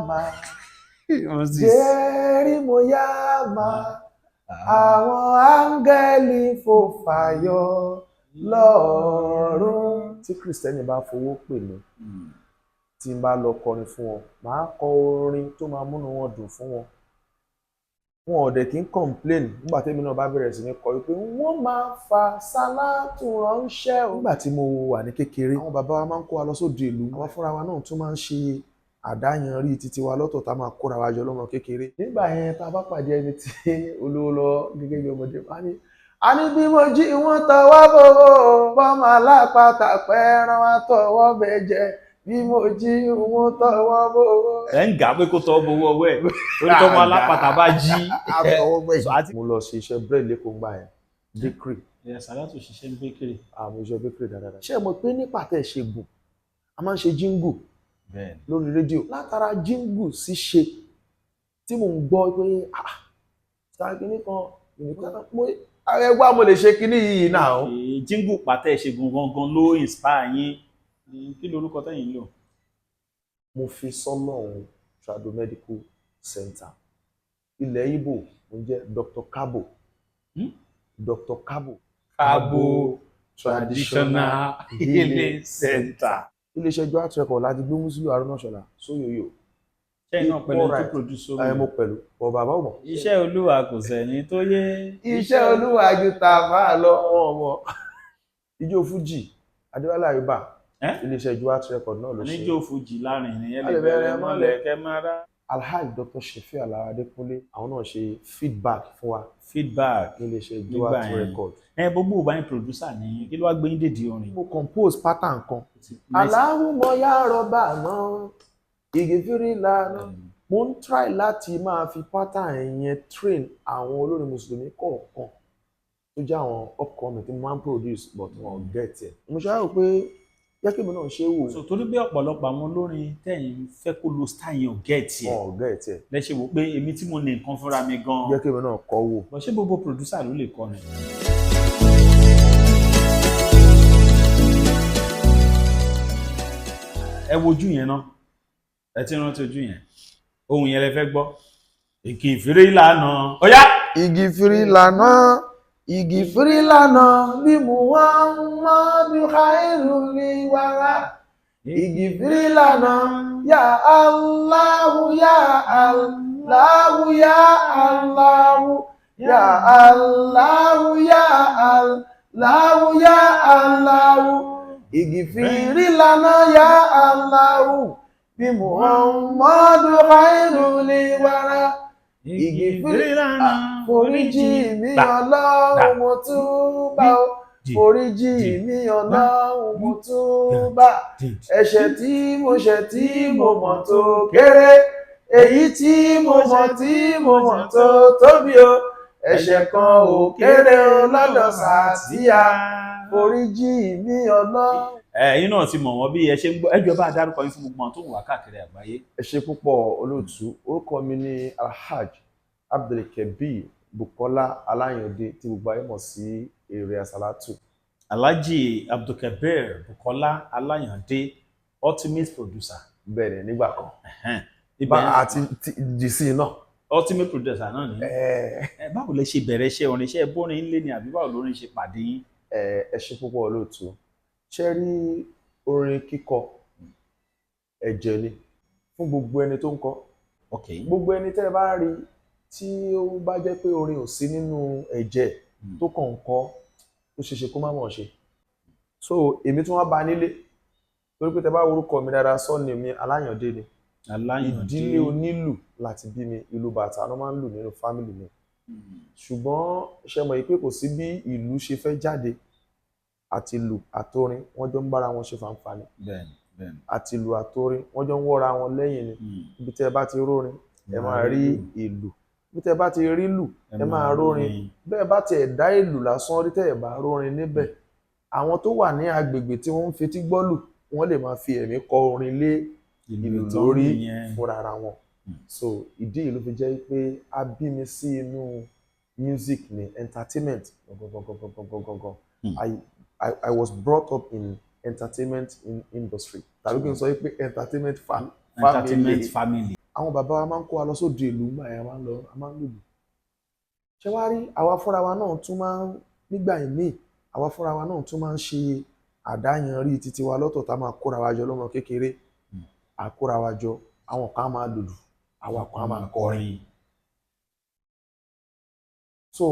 mà, jẹ́rí mo yá mà, àwọn áńgẹ́lì fò fàyọ lọ́run. Tí Kristẹni bá fowó pè mí, tí n bá lọ kọrin fún wọn, màá kọ orin tó máa múnú wọn dùn fún wọn. Wọn ò dẹ̀ kí ń complain nígbà tẹ́mi náà bá bẹ̀rẹ̀ sí ní kọ wípé wọ́n máa fa sálátù ránṣẹ́ o. Nígbà tí mo wà ní kékeré, àwọn bàbá wa máa ń kó wa lọ sóde ìlú. Àwa fúnra wa náà tún máa ń ṣe àdáyanrí títí wa lọ́tọ̀ tá a máa kóra wa jọ lọ́mọ kékeré. Nígbà yẹn, tá a bá pàdé ẹni tí olówó lọ gẹ́gẹ́ bí ọmọdé, wá ní a ní bí mo jí wọ́n tọwọ́ bò ó, bọ́mọ alápatà pẹ́ẹ́rán wa tọwọ́ bẹ jẹ, bí mo jí wọ́n tọwọ́ bò ó. Ẹ ń gà pé kó tọ́ bowó ọwọ́ ẹ̀ torí tọ́mọ alápatà bá jí. Mo lọ ṣe iṣẹ́ bírèdì lẹ́kọ̀ọ́ ńgbà yẹn, bakery. Ẹ Sàlátù ṣiṣẹ́ ní bakery. Àwọn iṣẹ́ bakery dáadáa. Ṣé ẹ mọ̀ pé ní pàtẹ́ ìṣègùn a máa ń ṣe jingle lórí rédíò? Látara jingle ṣíṣe tí mò ń gbọ́ pé ah, sáà kínní kan mo ẹgbẹ́ mo lè ṣe kínní yìí náà. Jingle pàtẹ́ ìṣègùn gangan ló inspire yín. Kí lorúkọ tẹ́yìn ń lò? Mo fi sọ́lọ́run Trado Medical Center. Ilẹ̀ Ìgbò, mo jẹ́ Dr. Kabo. Dr. Kabo. Kabo Traditional Healing Center. Iléeṣẹ́ Joat Record láti gbé Musiliu Haruna Ìṣọ̀lá Sóyòyò. Ṣẹ́yìn náà pẹ̀lú tó produce Ẹ mo pẹ̀lú bọ̀, bàbá ò mọ̀. Iṣẹ́ Olúwa kò sẹ́ni tó yé. Iṣẹ́ Olúwa ju tàfà lọ, wọn mọ̀. Ijó Fújì Adéwálé Àyùbá, iléeṣẹ́ Joat Record náà ló ṣe. Oníjó Fújì láàrin ni ẹ A lè lè bẹ̀rẹ̀ bẹ̀rẹ̀ mọ́lẹ̀ mọ́lẹ̀. kẹ́ máa rá. Alhaji Dr. Shefi Alao Adekunle, àwọn náà ṣe feedback fún wa Feedback ní iléeṣẹ́ nígbà Joat yẹn. Record. Ẹ gbogbo ìgbà yẹn, producer ni, kí ló wá gbé yín dèdí orin? Mo compose pattern kan. Allahumma ya Rabbana ìgèfìrí lànà. Mo ń try láti máa fi pattern yẹn train àwọn olórin mùsùlùmí kọ̀ọ̀kan tó jẹ́ àwọn upcoming tí mo máa ń produce, but wọn ò get ẹ̀. Mo ṣe àrò pé jẹ́ kí èmi náà ṣe wò. So torí pé ọ̀pọ̀lọpọ̀ àwọn olórin tẹ̀yìn fẹ́ kó lo style yẹn ò get ẹ̀. Wọn ò get ẹ̀. Lẹ ṣe wò pé èmi tí mo ní nǹkan fúnra mi gan. Jẹ́ kí èmi náà kọ́ wò. Bọ̀ ṣé gbogbo producer ló lè kọrin? Ẹ wojú yẹn náà, ẹ ti rántí ojú yẹn, ohun yẹn lẹ fẹ́ gbọ́, èkì ìfìrí ìlànà ọ̀yá. Igi firi lànà, igi firi lànà, bí Muhammadu khairu li wara, igi firi lànà, ya Allahu, ya Allahu, ya Allahu, ya Allahu, ya Allahu, ya Allahu, igi firi lànà, ya Allahu, bí Muhammadu khairu li wara, igi firi ìlànà. Foríjì mi Ọlọ́run, mo túbà o, foríjì mi Ọlọ́run, mo túbà. Ẹ̀ṣẹ̀ tí mo ṣẹ̀ tí mo mọ̀ tó kéré, èyí tí mo mọ̀ tí mo mọ̀ tó tóbi o, ẹ̀ṣẹ̀ kan ò kéré o lọ́dọ̀ sàtíyà, foríjì mi Ọlọ́run. Ẹ̀yin náà ti mọ̀ wọ́n bí ẹ ṣe ń gbọ́. Ẹ jọ̀ọ́, bá a dárúkọ yín fún gbogbo àwọn tó ń wà káàkiri àgbáyé. Ẹ ṣe púpọ̀, olóòtú. Orúkọ mi ni Alhaj Abdulkabir Bukola Alayande, tí gbogbo ayé mọ̀ sí Èrè Àsálátù. Alhaji Abdulkabir Bukola Alayande, ultimate producer. Bẹ́ẹ̀ ni, nígbà kan. Ibẹ̀ àti dc náà. Ultimate producer náà ni. Ẹ báwo lẹ ṣe bẹ̀rẹ̀ iṣẹ́ orin? Iṣẹ́ bórin ńlé ni àbí báwo lórin ṣe pàdé yín? Ẹ ṣe púpọ̀, olóòtú. Ṣe rí orin kíkọ, ẹ̀jẹ̀ ni fún gbogbo ẹni tó ń kọ. Gbogbo ẹni tẹ́ ẹ bá rí tí ó bá jẹ́ pé orin ò sí nínú ẹ̀jẹ̀ tó kàn ń kọ, ó ṣeé ṣe kó má mọ̀ ṣe. So èmi tí wọ́n bá nílé, torí pé tẹ́ bá orúkọ mi dáadáa, sọ́ọ̀nì mi Aláyàndé ni. Aláyàndé. Ìdílé onílù láti bí mi. Ìlù bàtà ló máa ń lù nínú family mi. Ṣùgbọ́n ṣe mọ̀ yìí pé kò sí bí ìlú ṣe fẹ́ jáde, àti ìlù àtorin wọ́n jọ ń bára wọn ṣe fàǹfààní. bẹ́ẹ̀ni bẹ́ẹ̀ni. Àti ìlù àtorin wọ́n jọ ń wọ́ra wọn lẹ́yìn ni. Ibi tẹ́ ẹ bá ti rórin, ẹ máa rí ìlù. Ibi tẹ́ ẹ bá ti rí ìlù, ẹ máa rórin. Bẹ́ẹ̀ bá tiẹ̀ dá ìlù lásán rí, tẹ́ ẹ bá rórin níbẹ̀, àwọn tó wà ní agbègbè tí wọ́n ń fetí gbọ́lù, wọ́n lè máa fi ẹ̀mí kọ orin lé ìlù tó ń lórí lù yẹn. Fúnra ara wọn. So ìdí yìí ló fi jẹ́ pé a bí mi sí inú music ní entertainment gangan. I was brought up in entertainment industry, tàbí kí n sọ pé entertainment Entertainment family. Àwọn bàbá wa máa ń kó wa lọ sóde ìlú gbà yẹn, a máa ń lọ, a máa ń lùlù. Ṣé wàá rí, àwa fúnra wa náà tún máa ń nígbà míì, àwa fúnra wa náà tún máa ń ṣe àdáyanrí títí wa lọ́tọ̀, tá a máa kóra wa jọ lọ́mọ kékeré. À kóra wa jọ, àwọn kan á máa lùlù, àwa kan á máa kọrin. So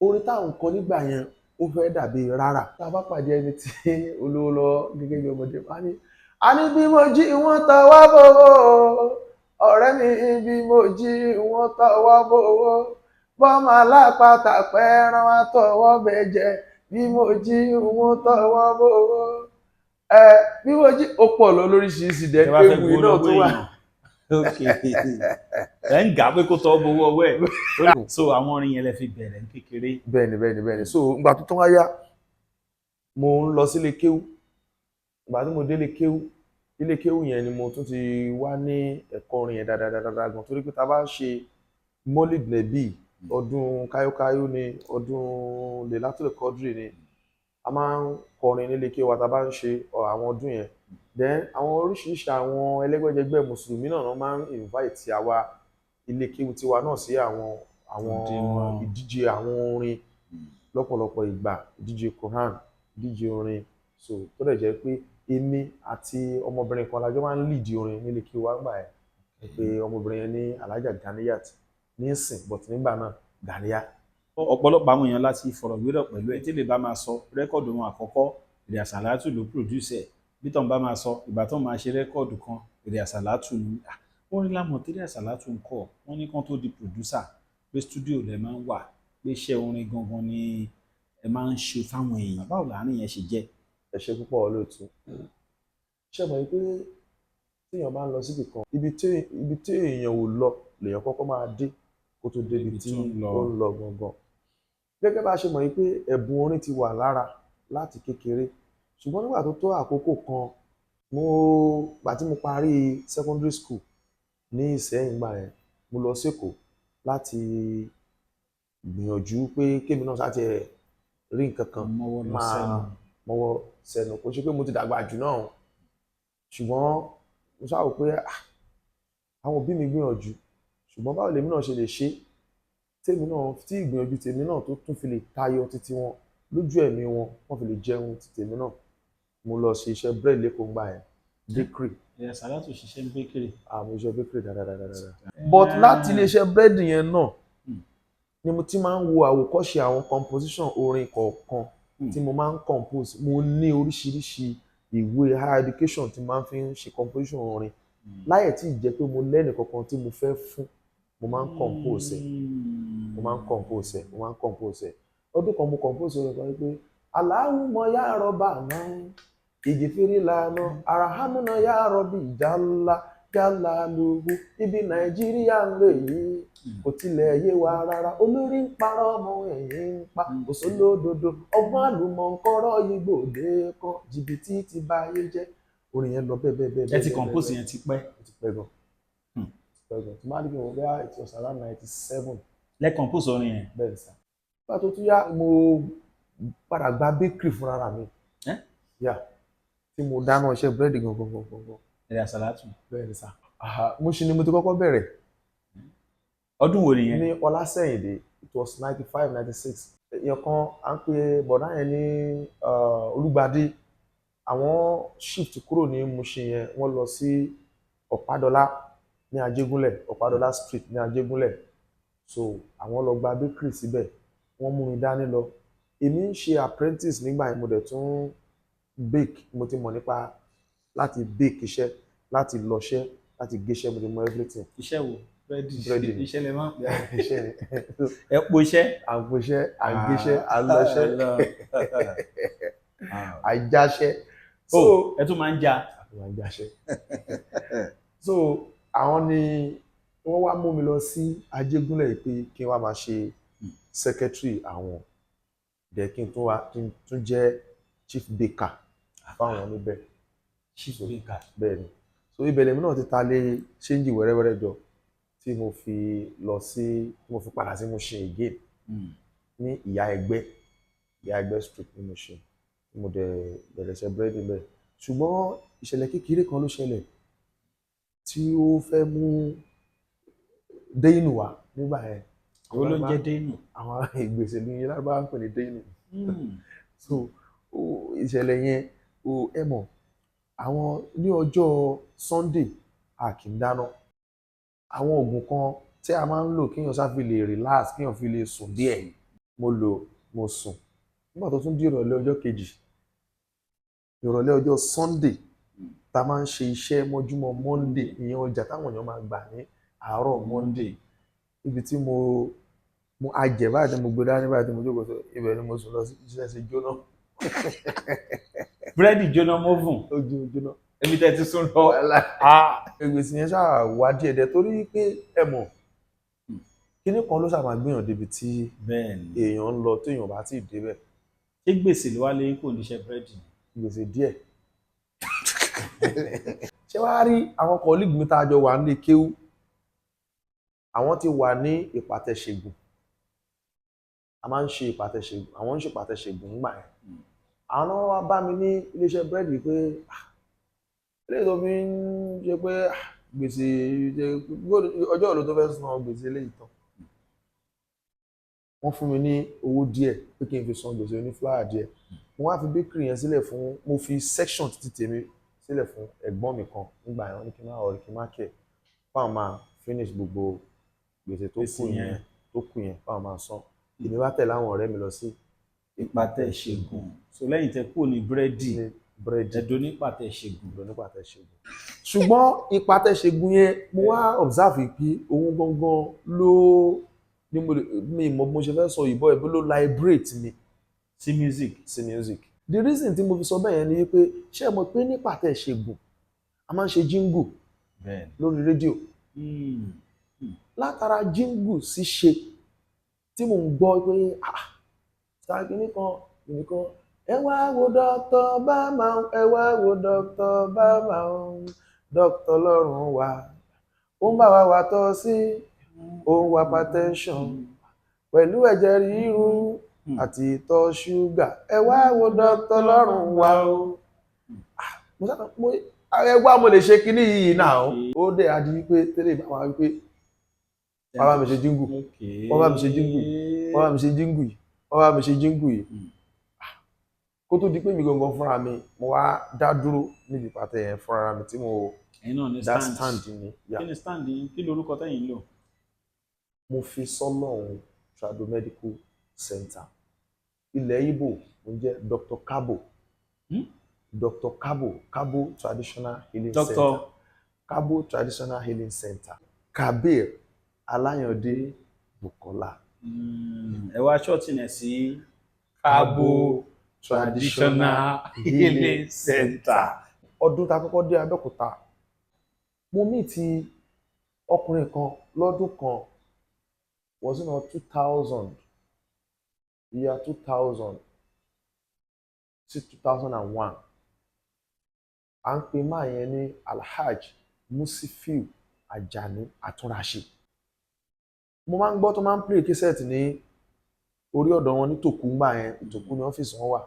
orin táwọn ń kọ nígbà yẹn, ó fẹ́ dàbí rárá. Tá a bá pàdé ẹni tí olówó lọ gẹ́gẹ́ bí ọmọdé, a ní, a ní bí mo jí wọ́n tọ́ wá bòwó, ọ̀rẹ́ mi, bí mo jí wọ́n tọ́ wá bòwó, bọ́mọ alápatà pẹ́ẹ́rán wá tọwọ́ bẹ jẹ, bí mo jí wọ́n tọwọ́ bòwó ẹ, bí mo jí. Ó pọ̀ lọ lóríṣiríṣi dẹ. Ẹ wá fẹ́ Ewu gbowó náà lọ́wọ́ tó wà. èèyàn. Ok, ẹ ń gà á pé kó tọ́ gbowó ọwọ́ ẹ̀. So àwọn orin yẹn lẹ fi bẹ̀rẹ̀ ní kékeré. Bẹ́ẹ̀ni. So ìgbà tó tún wá yá, mo ń lọ sílé kéwú. Ìgbà tí mo délé kéwú, ilé kéwú yẹn ni mo tún ti wá ní ẹ̀kọ́ orin yẹn dáadáa gan, torí pé tá a bá ń ṣe Mọ́lìd Nẹ́bì, ọdún káyókáyó ni, ọdún Lailatul Qadri ni, a máa ń kọrin nílé kéwú wa tá a bá ń ṣe àwọn ọdún yẹn. Then àwọn oríṣiríṣi àwọn ẹlẹ́gbẹ́jẹgbẹ́ mùsùlùmí náà wọ́n máa ń invite àwa ilé kéwú tiwa náà sí àwọn Òde wọn. ìdíje àwọn orin lọ́pọ̀lọpọ̀ ìgbà, ìdíje Quran, ìdíje orin. So tó dẹ̀ jẹ́ pé èmi àti ọmọbìnrin kan la jọ máa ń lead orin nílé kéwú wa gbà yẹn, pé ọmọbìnrin yẹn ní Alhaja Ganiyat nísìn, but nígbà náà Ganiya. Ọ̀pọ̀lọpọ̀ àwọn èèyàn láti fọ̀rọ̀wérọ̀ pẹ̀lú ẹ̀ tí lè bá máa sọ record wọn àkọ́kọ́, Èrè Àsàlátù ló produce ẹ̀. Bí tọ́n bá máa sọ ìgbà tó máa ṣe record kan, Èrè Àsàlátù ni. Ah, orin lámọ̀ tí Èrè Àsàlátù ń kọ. Wọ́n ní kán tó di producer, pé studio lẹ máa ń wà, pé iṣẹ́ orin gangan ni ẹ máa ń ṣe fáwọn èèyàn. Báwo láàárín yẹn ṣe jẹ́? Ẹ ṣe púpọ̀, olóòtú. Ṣé mọ̀ pé téèyàn bá ń lọ síbì kan, ibi tí èèyàn ò lọ lèèyàn kọ́kọ́ máa dé kó tó débi Ibi tí tí ó ń lọ. ó ń lọ gangan. Gẹ́gẹ́ bá a ṣe mọ̀ pé ẹ̀bùn orin ti wà lára láti kékeré, ṣùgbọ́n nígbà tó tó àkókò kan, mo gbà tí mo parí secondary school ní Ìsẹ́yìn gbà yẹn, mo lọ sékòó láti gbìyànjú pé kémi náà ṣáà tiẹ̀ rí nǹkan kan mọ́wọ́ lọ máa sẹ́nu. Mọ́wọ́ sẹ́nu. Kò ṣe pé mo ti dàgbà jù náà o, ṣùgbọ́n mo ṣáà wò pé, ah, àwọn òbí mi gbìyànjú, ṣùgbọ́n báwo lèmi náà ṣe lè ṣe tèmi náà, tí ìgbìyànjú tèmi náà tó tún fi lè tayọ títí wọn lójú ẹ̀mí wọn, wọ́n fi lè jẹun ti tèmi náà. Mo lọ ṣe iṣẹ́ bread lẹ́kọ̀ọ́ ńgbà yẹn, bakery. Èrè Àsàlátù ṣiṣẹ́ ní bakery. Àmọ́ iṣẹ́ bakery dáadáa. But láti iléeṣẹ́ búrẹ́dì yẹn náà ni mo ti máa ń wo àwòkọ́ṣe àwọn composition orin kọ̀ọ̀kan tí mo máa ń compose. Mo ní oríṣiríṣi ìwé higher education tí mo máa ń fi ń ṣe composition orin láyè tí ì jẹ́ pé mo lẹ́nì kankan tí mo fẹ́ fún. Mo máa ń compose ẹ̀, mo máa ń compose ẹ̀, mo máa ń compose ẹ̀. Ọdún kan, mo compose orin kan wípé Allahumma ya Rabbana ìgìfìrí lànà arahamuna ya Rabbi jalla jalaluhu. Ibi Nàìjíríà ń rè yìí kò tilẹ̀ yé wa rárá. Olórí ń parọ́, ọmọ ẹ̀yìn ń pa, kò sólódodo, ọgbọ́n àlùmọ̀ǹkọ́rọ́ yìí gbòde kan, jìbìtì ti ba ayé jẹ́. Orin yẹn lọ bẹ́ẹ̀ bẹ́ẹ̀ bẹ́ẹ̀. Ẹ ti bẹ́ẹ̀, compose bẹ́ẹ̀. yẹn ti pẹ́. Ó ti pẹ́ gan. Ó ti pẹ́ gan. Tí máa ní kí n wọ́n bẹ́ẹ̀, it was around 97. Lẹ compose orin yẹn. Bẹ́ẹ̀ ni sà. Nígbà tó tún yá, mo padà gba bakery fúnra mi. Eh? Yà tí mo dáná iṣẹ́ búrẹ́dì gangan gangan gangan. Èrè Àsàlátù. Bẹ́ẹ̀ ni sà. Mo ṣe ni mo ti kọ́kọ́ bẹ̀rẹ̀. Ọdún wo nìyẹn? Ní Ọlásẹ̀yìndé, it was 95, 96. Èèyàn kan à ń pè bọ̀dá yẹn ní Olúgbadé. Àwọn shift kúrò ní Mushin yẹn, wọ́n lọ sí Ọ̀pádọ́lá ní Ajégúnlẹ̀, Ọ̀pádọ́lá Street ní Ajégúnlẹ̀. So àwọn lọ gba bakery síbẹ̀, wọ́n mú mi dání lọ. Èmi ń ṣe apprentice nígbà yẹn, mo dẹ̀ tún bake. Mo ti mọ̀ nípa láti bake iṣẹ́, láti lọṣẹ́, láti géṣẹ́, mo ti mọ̀ everything. Iṣẹ́ wo? Búrẹ́dì? Búrẹ́dì ni. Iṣẹ́ lẹ máa ń pè é. Iṣẹ́ ni. Ẹ po iṣẹ́. À ń poṣẹ́, à ń géṣẹ́, à ń lọṣẹ́, à ń jáṣẹ́. So So ẹ tún máa ń ja. A máa ń jáṣẹ́. So àwọn ni wọ́n wá mú mi lọ sí Ajégúnlẹ̀ yìí pé kí n wá máa ṣe secretary àwọn, dẹ̀ kí n tún wá, kí n tún jẹ́ chief baker fáwọn níbẹ̀. Chief baker. Bẹ́ẹ̀ ni. So ibẹ̀ lèmi náà ti ta lé change wẹ́rẹ́wẹ́rẹ́ jọ tí mo fi lọ sí, tí mo fi padà sí Mushin again ní Ìyá Ẹgbẹ́, Ìyá Ẹgbẹ́ Street ní Mushin, tí mo dẹ̀ bẹ̀rẹ̀ iṣẹ́ búrẹ́dì bẹ́ẹ̀. Ṣùgbọ́n ìṣẹ̀lẹ̀ kékeré kan ló ṣẹlẹ̀. Tí ó fẹ́ mú déyìnù wá nígbà yẹn. Owó ló ń jẹ́ dénú. Àwọn ìgbésẹ̀ ní Lárúbáwá ń pè ní déyìnù. So ìṣẹ̀lẹ̀ yẹn, ẹ mọ̀, àwọn ní ọjọ́ Sunday, a kì í dáná. Àwọn oògùn kan tí a máa ń lò kéèyàn sá fi lè relax, kéèyàn fi lè sùn díẹ̀, mo lò, mo sùn. Nígbà tó tún di ìrọ̀lẹ́ ọjọ́ kejì, ìrọ̀lẹ́ ọjọ́ Sunday tá a máa ń ṣe iṣẹ́ mọ́júmọ́ Monday, ìyẹn ọjà táwọn èèyàn máa gbà ní àárọ̀ Monday, ibi tí mo ajẹ̀ báyìí, tí mo gbé dání báyìí, tí mo jókòó sí ibẹ̀ ni mo sùn lọ sí. Iṣẹ́ ṣe jóná. Búrẹ́dì jóná mọ́fùn. Ó jóná. Ẹbí tẹ́ ti sún lọ. Wàhálà ìgbésí yẹn ṣáà wá díẹ̀ díẹ̀, torí pé ẹ mọ̀, kíní kan ló ṣáà máa gbìyànjú débi tí èèyàn ń lọ téèyàn bá tí ì débẹ̀. Ṣé gbèsè ló wá lé kò ní iṣẹ́ búrẹ́dì? Gbèsè díẹ̀. Ṣé wàá rí àwọn colleague mi tá a jọ wà nílé kéwú, àwọn ti wà ní ìpàtẹ̀ṣègùn. A máa ń ṣe ìpàtẹ̀ṣègùn, àwọn ń ṣe ìpàtẹ̀ṣègùn ńgbà yẹn. Àwọn náà wá bá mi ní iléeṣẹ́ búrẹ́dì pé, "Ah, eléyìí tó fi ń ṣe pé, ah, gbèsè ọjọ́ òlo tó fẹ́ san gbèsè eléyìí tán?" Wọ́n fún mi ní owó díẹ̀ pé kí n fi san gbèsè oní flour díẹ̀. Mo wá fi bakery yẹn sílẹ̀ fún, mo fi section títí tèmi sílẹ̀ fún ẹ̀gbọ́n mi kan nígbà yẹn. Wọ́n ní kí n má worry, kí n má kẹ̀, fáwọn máa finish gbogbo gbèsè tó kù yẹn, tó kù yẹn, fáwọn máa san. Èmi wá tẹ̀lé àwọn ọ̀rẹ́ mi lọ sí Ìpàtẹ ìṣègùn. So lẹ́yìn tẹ́ kúrò ní búrẹ́dì, ní búrẹ́dì, ẹ̀dọ́ ní ìpàtẹ ìṣègùn. Lọ ní ìpàtẹ ìṣègùn. Ṣùgbọ́n ìpàtẹ ìṣègùn yẹn, mo wá observe pé òun gangan ló ní mo lè mi mọ̀ bí mo ṣe fẹ́ sọ ìbọn ẹ̀ bí ló liberate mi sí music. Sí music. The reason tí mo fi sọ bẹ́ẹ̀ yẹn ni wípé, ṣé ẹ mọ̀ pé ní ìpàtẹ ìṣègùn, a máa ń ṣe jingle lórí rédíò? Látara jingle ṣíṣe tí mò ń gbọ́ pé, ah, sáà kìíní kan kìíní kan, ẹ wá wo Dr. Bama, ẹ wá wo Dr. Bama, Dr. Lọ́rùn wa, ó ń bá wa wà tọ́ sí, ó ń wá hypertension pẹ̀lú ẹ̀jẹ̀ ríru àti ìtọ̀ ṣúgà, ẹ wá wo Dr. Lọ́rùn wa o. Ah, mo sábà mo ẹ wá, mo lè ṣe kinní yìí náà. Ó dẹ̀ adi wípé tẹ́lẹ̀ bá wa wípé wọ́n bá mi ṣe jingle, wọ́n bá mi ṣe jingle, wọ́n bá mi ṣe jingle yìí, wọ́n bá mi ṣe jingle yìí. Kó tó di pé mi gangan fúnra mi, mo wá dá dúró níbi ìpàtẹ yẹn fúnra mi tí mo Ẹ̀yin náà ní dá stand. Stand ni, yeah. Kí ni stand yín? Kí lorúkọ tẹ́yìn ń lò? Mo fi sọ́lọ́hún Trado Medical Center. Ilẹ̀ Ìgbò, mo jẹ́ Dr. Kabo. Dr. Kabo, Kabo Traditional Healing Dr. Center. Kabo Traditional Healing Center, Kabir Aláyàndé Bukola. Ẹ wá shorten ẹ̀ sí Kabo Traditional Healing Center. Ọdún tá a kọ́kọ́ dé Abẹ́òkúta, mo meet ọkùnrin kan lọ́dún kan, was in 2000, year 2000 sí 2001. À ń pè máa yẹn ní Alhaj Musifiu Ajani Atúnraṣe. Mo máa ń gbọ́ tó máa ń play cassette ní orí ọ̀dọ̀ wọn ní Tòkú ńgbà yẹn. Tòkú ní ọ́fíìsì wọn wà,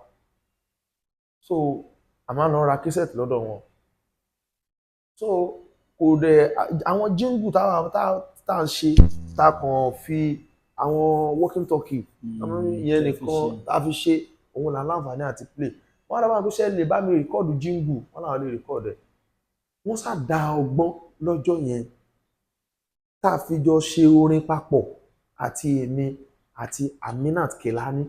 so a máa ń lọ ra cassette lọ́dọ̀ wọn. So kò dẹ̀ àwọn jingle táwa tá à ń ṣe, tá a kàn fi àwọn walkie talkie yẹn nìkan tá a fi ṣe, òun là ń láǹfààní àti play. Wọ́n á dábàá pé, ṣé lè bá mi record jingle? Wọ́n làwọn lè record ẹ̀. Wọ́n sá da ọgbọ́n lọ́jọ́ yẹn tá a fi jọ ṣe orin papọ̀, àti èmi àti Aminat Kelani.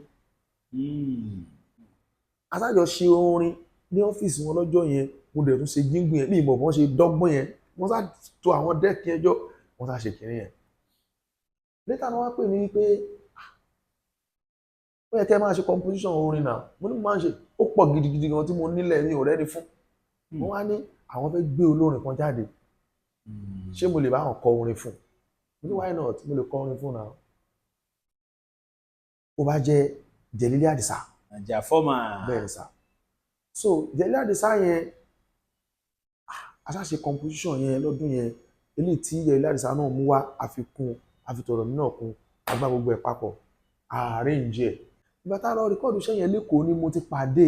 A sá jọ ṣe orin ní ọ́fíìsì wọn lọ́jọ́ yẹn. Mo dẹ̀ tún ṣe jingle yẹn. Bí ìmọ̀ bọ́n ṣe dọ́gbọ́n yẹn, wọ́n sá to àwọn deck yẹn jọ, wọ́n sá ṣe kìnìún yẹn. Later ni wọ́n pè mí pé, "Ah, ó yẹ kẹ́ ẹ máa ṣe composition orin náà." Mo ní mo máa ń ṣe, ó pọ̀ gidigidi gan tí mo nílẹ̀ ní ọ̀rẹ́ ni fún. Wọ́n wá ní àwọn fẹ́ gbé olórin kan jáde, ṣé mo lè bá wọn kọ orin fún? Mo ní why not, mo lè kọ orin fún náà. Ó bá jẹ́ Jẹ̀lílì Àdìsá. Àjà fọ́mà. Bẹ́ẹ̀ ni sà. So Jẹ̀lílì Àdìsá yẹn, a ṣáà ṣe composition yẹn lọ́dún yẹn. Eléyìí tí Jẹ̀lílì Àdìsá náà mú wá, àfikún àfitọ̀rọ̀ mi náà kún, agbá gbogbo ẹ̀ papọ̀, arrange ẹ̀. Ìgbà tá a lọ record iṣẹ́ yẹn lẹ́kọ̀ọ́ ni mo ti pàdé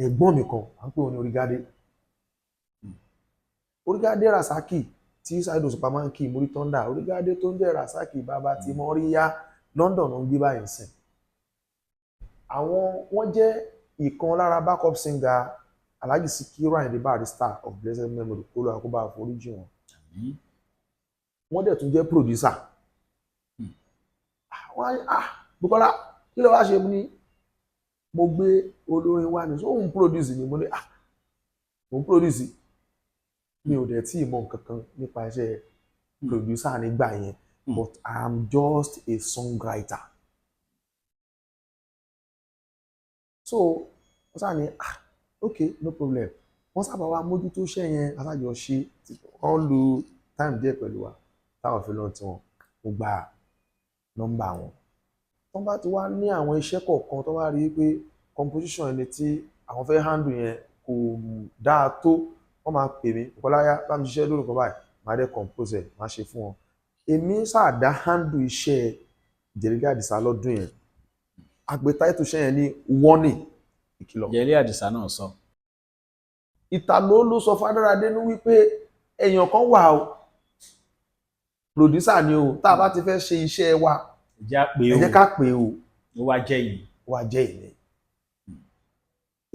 ẹ̀gbọ́n mi kan, à ń pè wọ́n ní Orígádé, Orígádé Rasaki. Tí Saheed Òṣùpá máa ń kí Muri Thunder, Orígádé tó ń jẹ́ Rasaki bàbá tí mo rí yá, London ló ń gbé báyìí sìn. Àwọn wọ́n jẹ́ ìkan lára backup singer Alhaji Sikiru Ayinde Barrister of blessed memory, kó lọ àkóbá àforíjì wọn. Àmín. Wọ́n dẹ̀ tún jẹ́ producer. Wọ́n á ní, "Ah, Bukola, kí ló wá ṣe?" Mo ní mo gbé olórin wá ní, so òun produce ni. Mo ní, "Ah, òun produce." Mi ò dẹ̀ tí ì mọ nǹkan kan nípa iṣẹ́ producer nígbà yẹn, but I'm just a songwriter. So wọ́n sáà ní, "Ah, okay, no problem." Wọ́n sábà wá mójútó iṣẹ́ yẹn, aṣáájọ ṣe. Wọ́n lu time díẹ̀ pẹ̀lú wa táwọn fi lọ́n tiwọn. Mo gba nọ́mbà wọn. Wọ́n bá ti wá ní àwọn iṣẹ́ kọ̀ọ̀kan tó bá rí i pé composition ẹni tí àwọn fẹ́ handle yẹn kò dáa tó, wọ́n máa pè mí, "Bùkọ́lá, yá, bá mi ṣiṣẹ́ lórí nǹkan báyìí." Màá dẹ̀ compose ẹ̀, màá ṣe fún wọn. Èmi sáà dá handle iṣẹ́ Jẹ̀lílì Àdìsá lọ́dún yẹn. A pè title iṣẹ́ yẹn ní Warning, ìkìlọ̀. Jẹ̀lílì Àdìsá náà sọ. Ìtàló ló sọ f'Adáradénú wípé èèyàn kan wà o, producer ni o, tá a bá ti fẹ́ ṣe iṣẹ́ wa, ẹ jẹ́ á pé ẹ o. Jẹ́ ká pè o. Ó wá jẹ́ yìí. Wá jẹ́ ìní.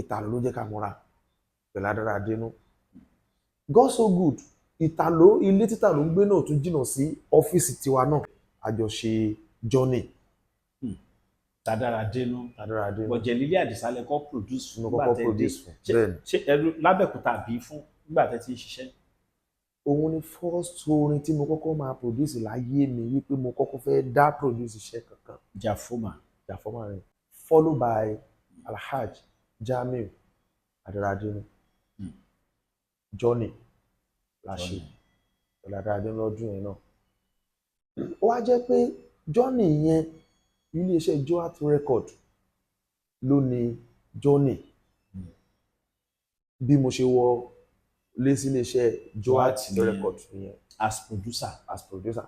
Ìtàló ló jẹ́ ká múra pẹ̀lú Adáradénú. God so good, Ìtàló, ilé títà ló ń gbé náà tún jìnnà sí ọ́fíìsì tiwa náà. Àjọṣe journey. Adáradénú. Adáradénú. But Jẹ̀lílì Àdìsá lẹ kọ́ produce fún Mo nígbà kọ́kọ́ tẹ́ dé. produce fún. Ṣé Bẹ́ẹ̀ ni. Ṣé ẹrú lábẹ́òkúta àbí fún nígbà tẹ́ ti ń ṣiṣẹ́? Òun ni first orin tí mo kọ́kọ́ máa produce láyé mi, wípé mo kọ́kọ́ fẹ́ dá produce iṣẹ́ kankan. Jafoma. Jafoma rẹ̀, followed by Alhaj Jamiu Adáradénú. Journey la ṣe pẹ̀lú Adáradénú lọ́dún yẹn náà. Ó wá jẹ́ pé Journey yẹn, iléeṣẹ́ Joat Record ló ní Journey. Bí mo ṣe wọ lé sí iléeṣẹ́ Joat Joat nìyẹn. Record nìyẹn. As producer. As producer.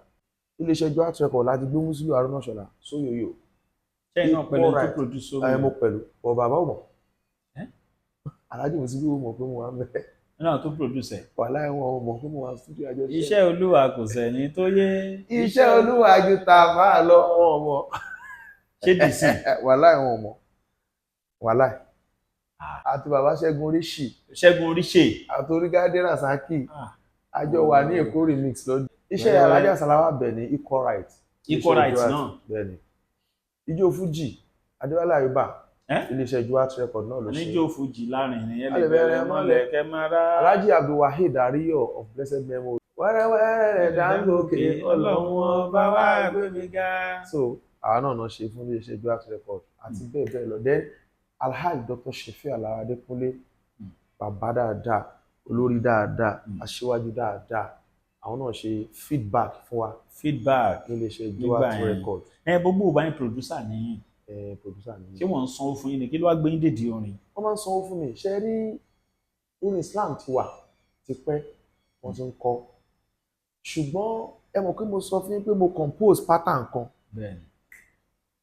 Iléeṣẹ́ Joat Record láti gbé Musiliu Haruna Ìṣọ̀lá Sóyòyò. Ṣẹ́yìn náà pẹ̀lú tó Alright. produce Ẹ omi mo pẹ̀lú ọ, bàbá ò mọ̀. Ẹ́? Alhaji Musiliu ò mọ̀ pé mo wà ń bẹ̀. Náà tó produce ẹ̀. Wàhálà, ẹ̀wọ̀n ò mọ̀ pé mo wà studio àjọṣe. Iṣẹ́ Olúwa kò sẹ́ni tó yé. Iṣẹ́ Olúwa ju ta máa lọ, wọn ò mọ̀. Ṣé dc Wàhálà, ẹ̀wọ̀n ò mọ̀, wàhálà. Àti bàbá Ṣẹ́gun Oríṣì. Ṣẹ́gun Oríṣè. Àti Orígádé Rasaki. Àjọ wà ní Èkó Remix lọ́dún. Iṣẹ́ Wẹ́rẹ́wẹ́rẹ́. Alhaja Salawa Bẹ̀ ní Equal Right. Equal Iléeṣẹ́ Right Joat náà. Bẹ́ẹ̀ni, Ijó Fuji Adéwálé Àyùbá, Ẹ́? iléeṣẹ́ Joat Record náà ló ṣe. Oníjó fújì láàrin ìyẹn A lè lè bẹ̀rẹ̀ bẹ̀rẹ̀ mọ́lẹ̀ mọ́lẹ̀. kẹ́ máa rá. Alhaji Abdulwaheed Ariyo of blessed memory, wẹ́rẹ́wẹ́rẹ́ rẹ̀ Dangote, Ọlọ́run ọba wa gbé mi ga. So àwa náà náà ṣe fún iléeṣẹ́ Joat Record àti bẹ́ẹ̀ bẹ́ẹ̀ lọ. Then Alhaji Dr. Shefi Alao Adekunle, bàbá dáadáa, olórí dáadáa, aṣíwájú dáadáa, àwọn náà ṣe Feedback fún wa Feedback. níléeṣẹ́ Nígbà Joat yẹn. Record. Ẹ gbogbo ò bá yín producer nìyí. Producer ni. Ṣé wọ́n ń sanwó fún yín ni? Kí ló wá gbé yín dèdí orin? Wọ́n máa ń sanwó fún mi. Ṣe rí, orin Islam ti wà tipẹ́, wọ́n ti ń kọ, ṣùgbọ́n ẹ mọ̀ pé mo sọ fún yín pé mo compose pattern kan. Bẹ́ẹ̀ni,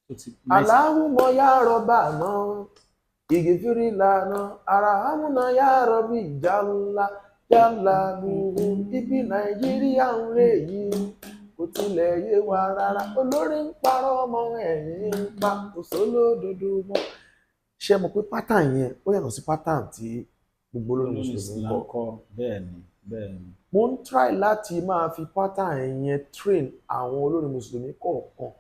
ó ti. Allahumma ya Rabbana ìgèfìrí lànà arahamuna ya Rabbi jalla jalaluhu. Ibi Nàìjíríà ń rè yìí kò tilẹ̀ yé wa rárá. Olórí ń parọ́ ọmọ ẹ̀yìn ń pa, kò sólódodo mọ́. Ṣé mọ̀ pé pattern yẹn, ó yàtọ̀ sí pattern tí gbogbo olórin olórin mùsùlùmí ń Islam kọ. Kọ, bẹ́ẹ̀ni bẹ́ẹ̀ni. Mo ń try láti máa fi pattern yẹn train àwọn olórin mùsùlùmí kọ̀ọ̀kan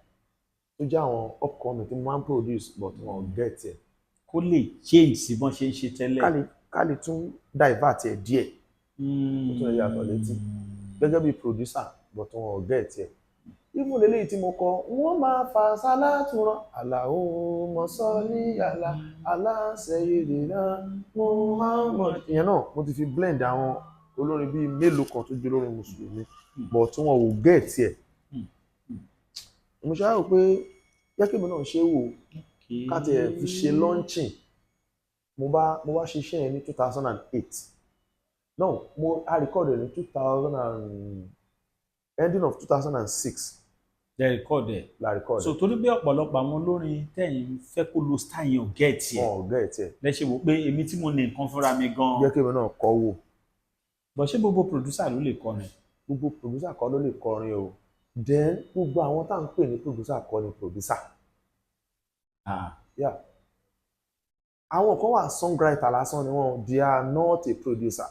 tó jẹ́ àwọn upcoming tí mo máa ń produce, but wọn ò get ẹ̀. Kó lè change sí bọ́n ṣe ń ṣe tẹ́lẹ̀. Ká lè tún divert ẹ̀ díẹ̀, ó tún lè yàtọ̀ létí gẹ́gẹ́ bí producer, but wọn ò get ẹ̀. Even eléyìí tí mo kọ, wọ́n máa fa sálátù rán Allahumma salli ala sayyidina Muhammad. Ìyẹn náà mo ti fi blend àwọn olórin bíi mélòó kan tó jẹ́ olórin mùsùlùmí, but tí wọn ò get ẹ̀. Mo ṣe àrò pé jẹ́ kí èmi náà ṣe wò, ká tiẹ̀ fi ṣe launching. Mo bá ṣiṣẹ́ yẹn ní 2008. No, mo a record ẹ̀ ní two thousand and ending of 2006. Jẹ́ record ẹ̀. La record So ẹ̀. Torí bí ọ̀pọ̀lọpọ̀ àwọn olórin tẹ̀yìn fẹ́ kó lo style yẹn ò get ẹ̀. Wọn ò get ẹ̀. Lẹ́sẹ̀ wò pé èmi tí mo ní nǹkan fúnra mi gan. Jẹ́ kí èmi náà kọ́ wò. Bọ̀ ṣé gbogbo producer ló lè kọrin? Gbogbo producer kọ́ ló lè kọrin o. Then gbogbo àwọn tá à ń pè ní producer kọ́ ni producer. Yeah, àwọn kan wà, songwriter lásán ni wọ́n. They are not a producer.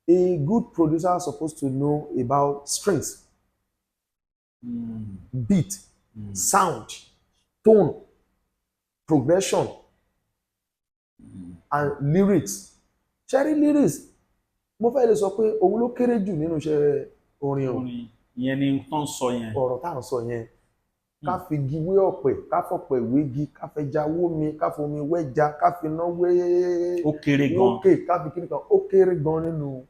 A good producer supposed to know about strings, beat, sound, tone, progression and lyrics. Ṣẹ́rí lyrics, mo fẹ́ lè sọ pé òun ló kéré jù nínú iṣẹ́ orin o. Orin ìyẹn ni tán sọ yẹn. Ọ̀rọ̀ tá à ń sọ yẹn, ká fi igi wé ọ̀pẹ, ká fọ̀pẹ̀ wégi, ká fẹja wómi, ká fomi wẹ́ja, ká fi iná wé Ó kéré gan. Ókè, ká fi kíní kan, ó kéré gan nínú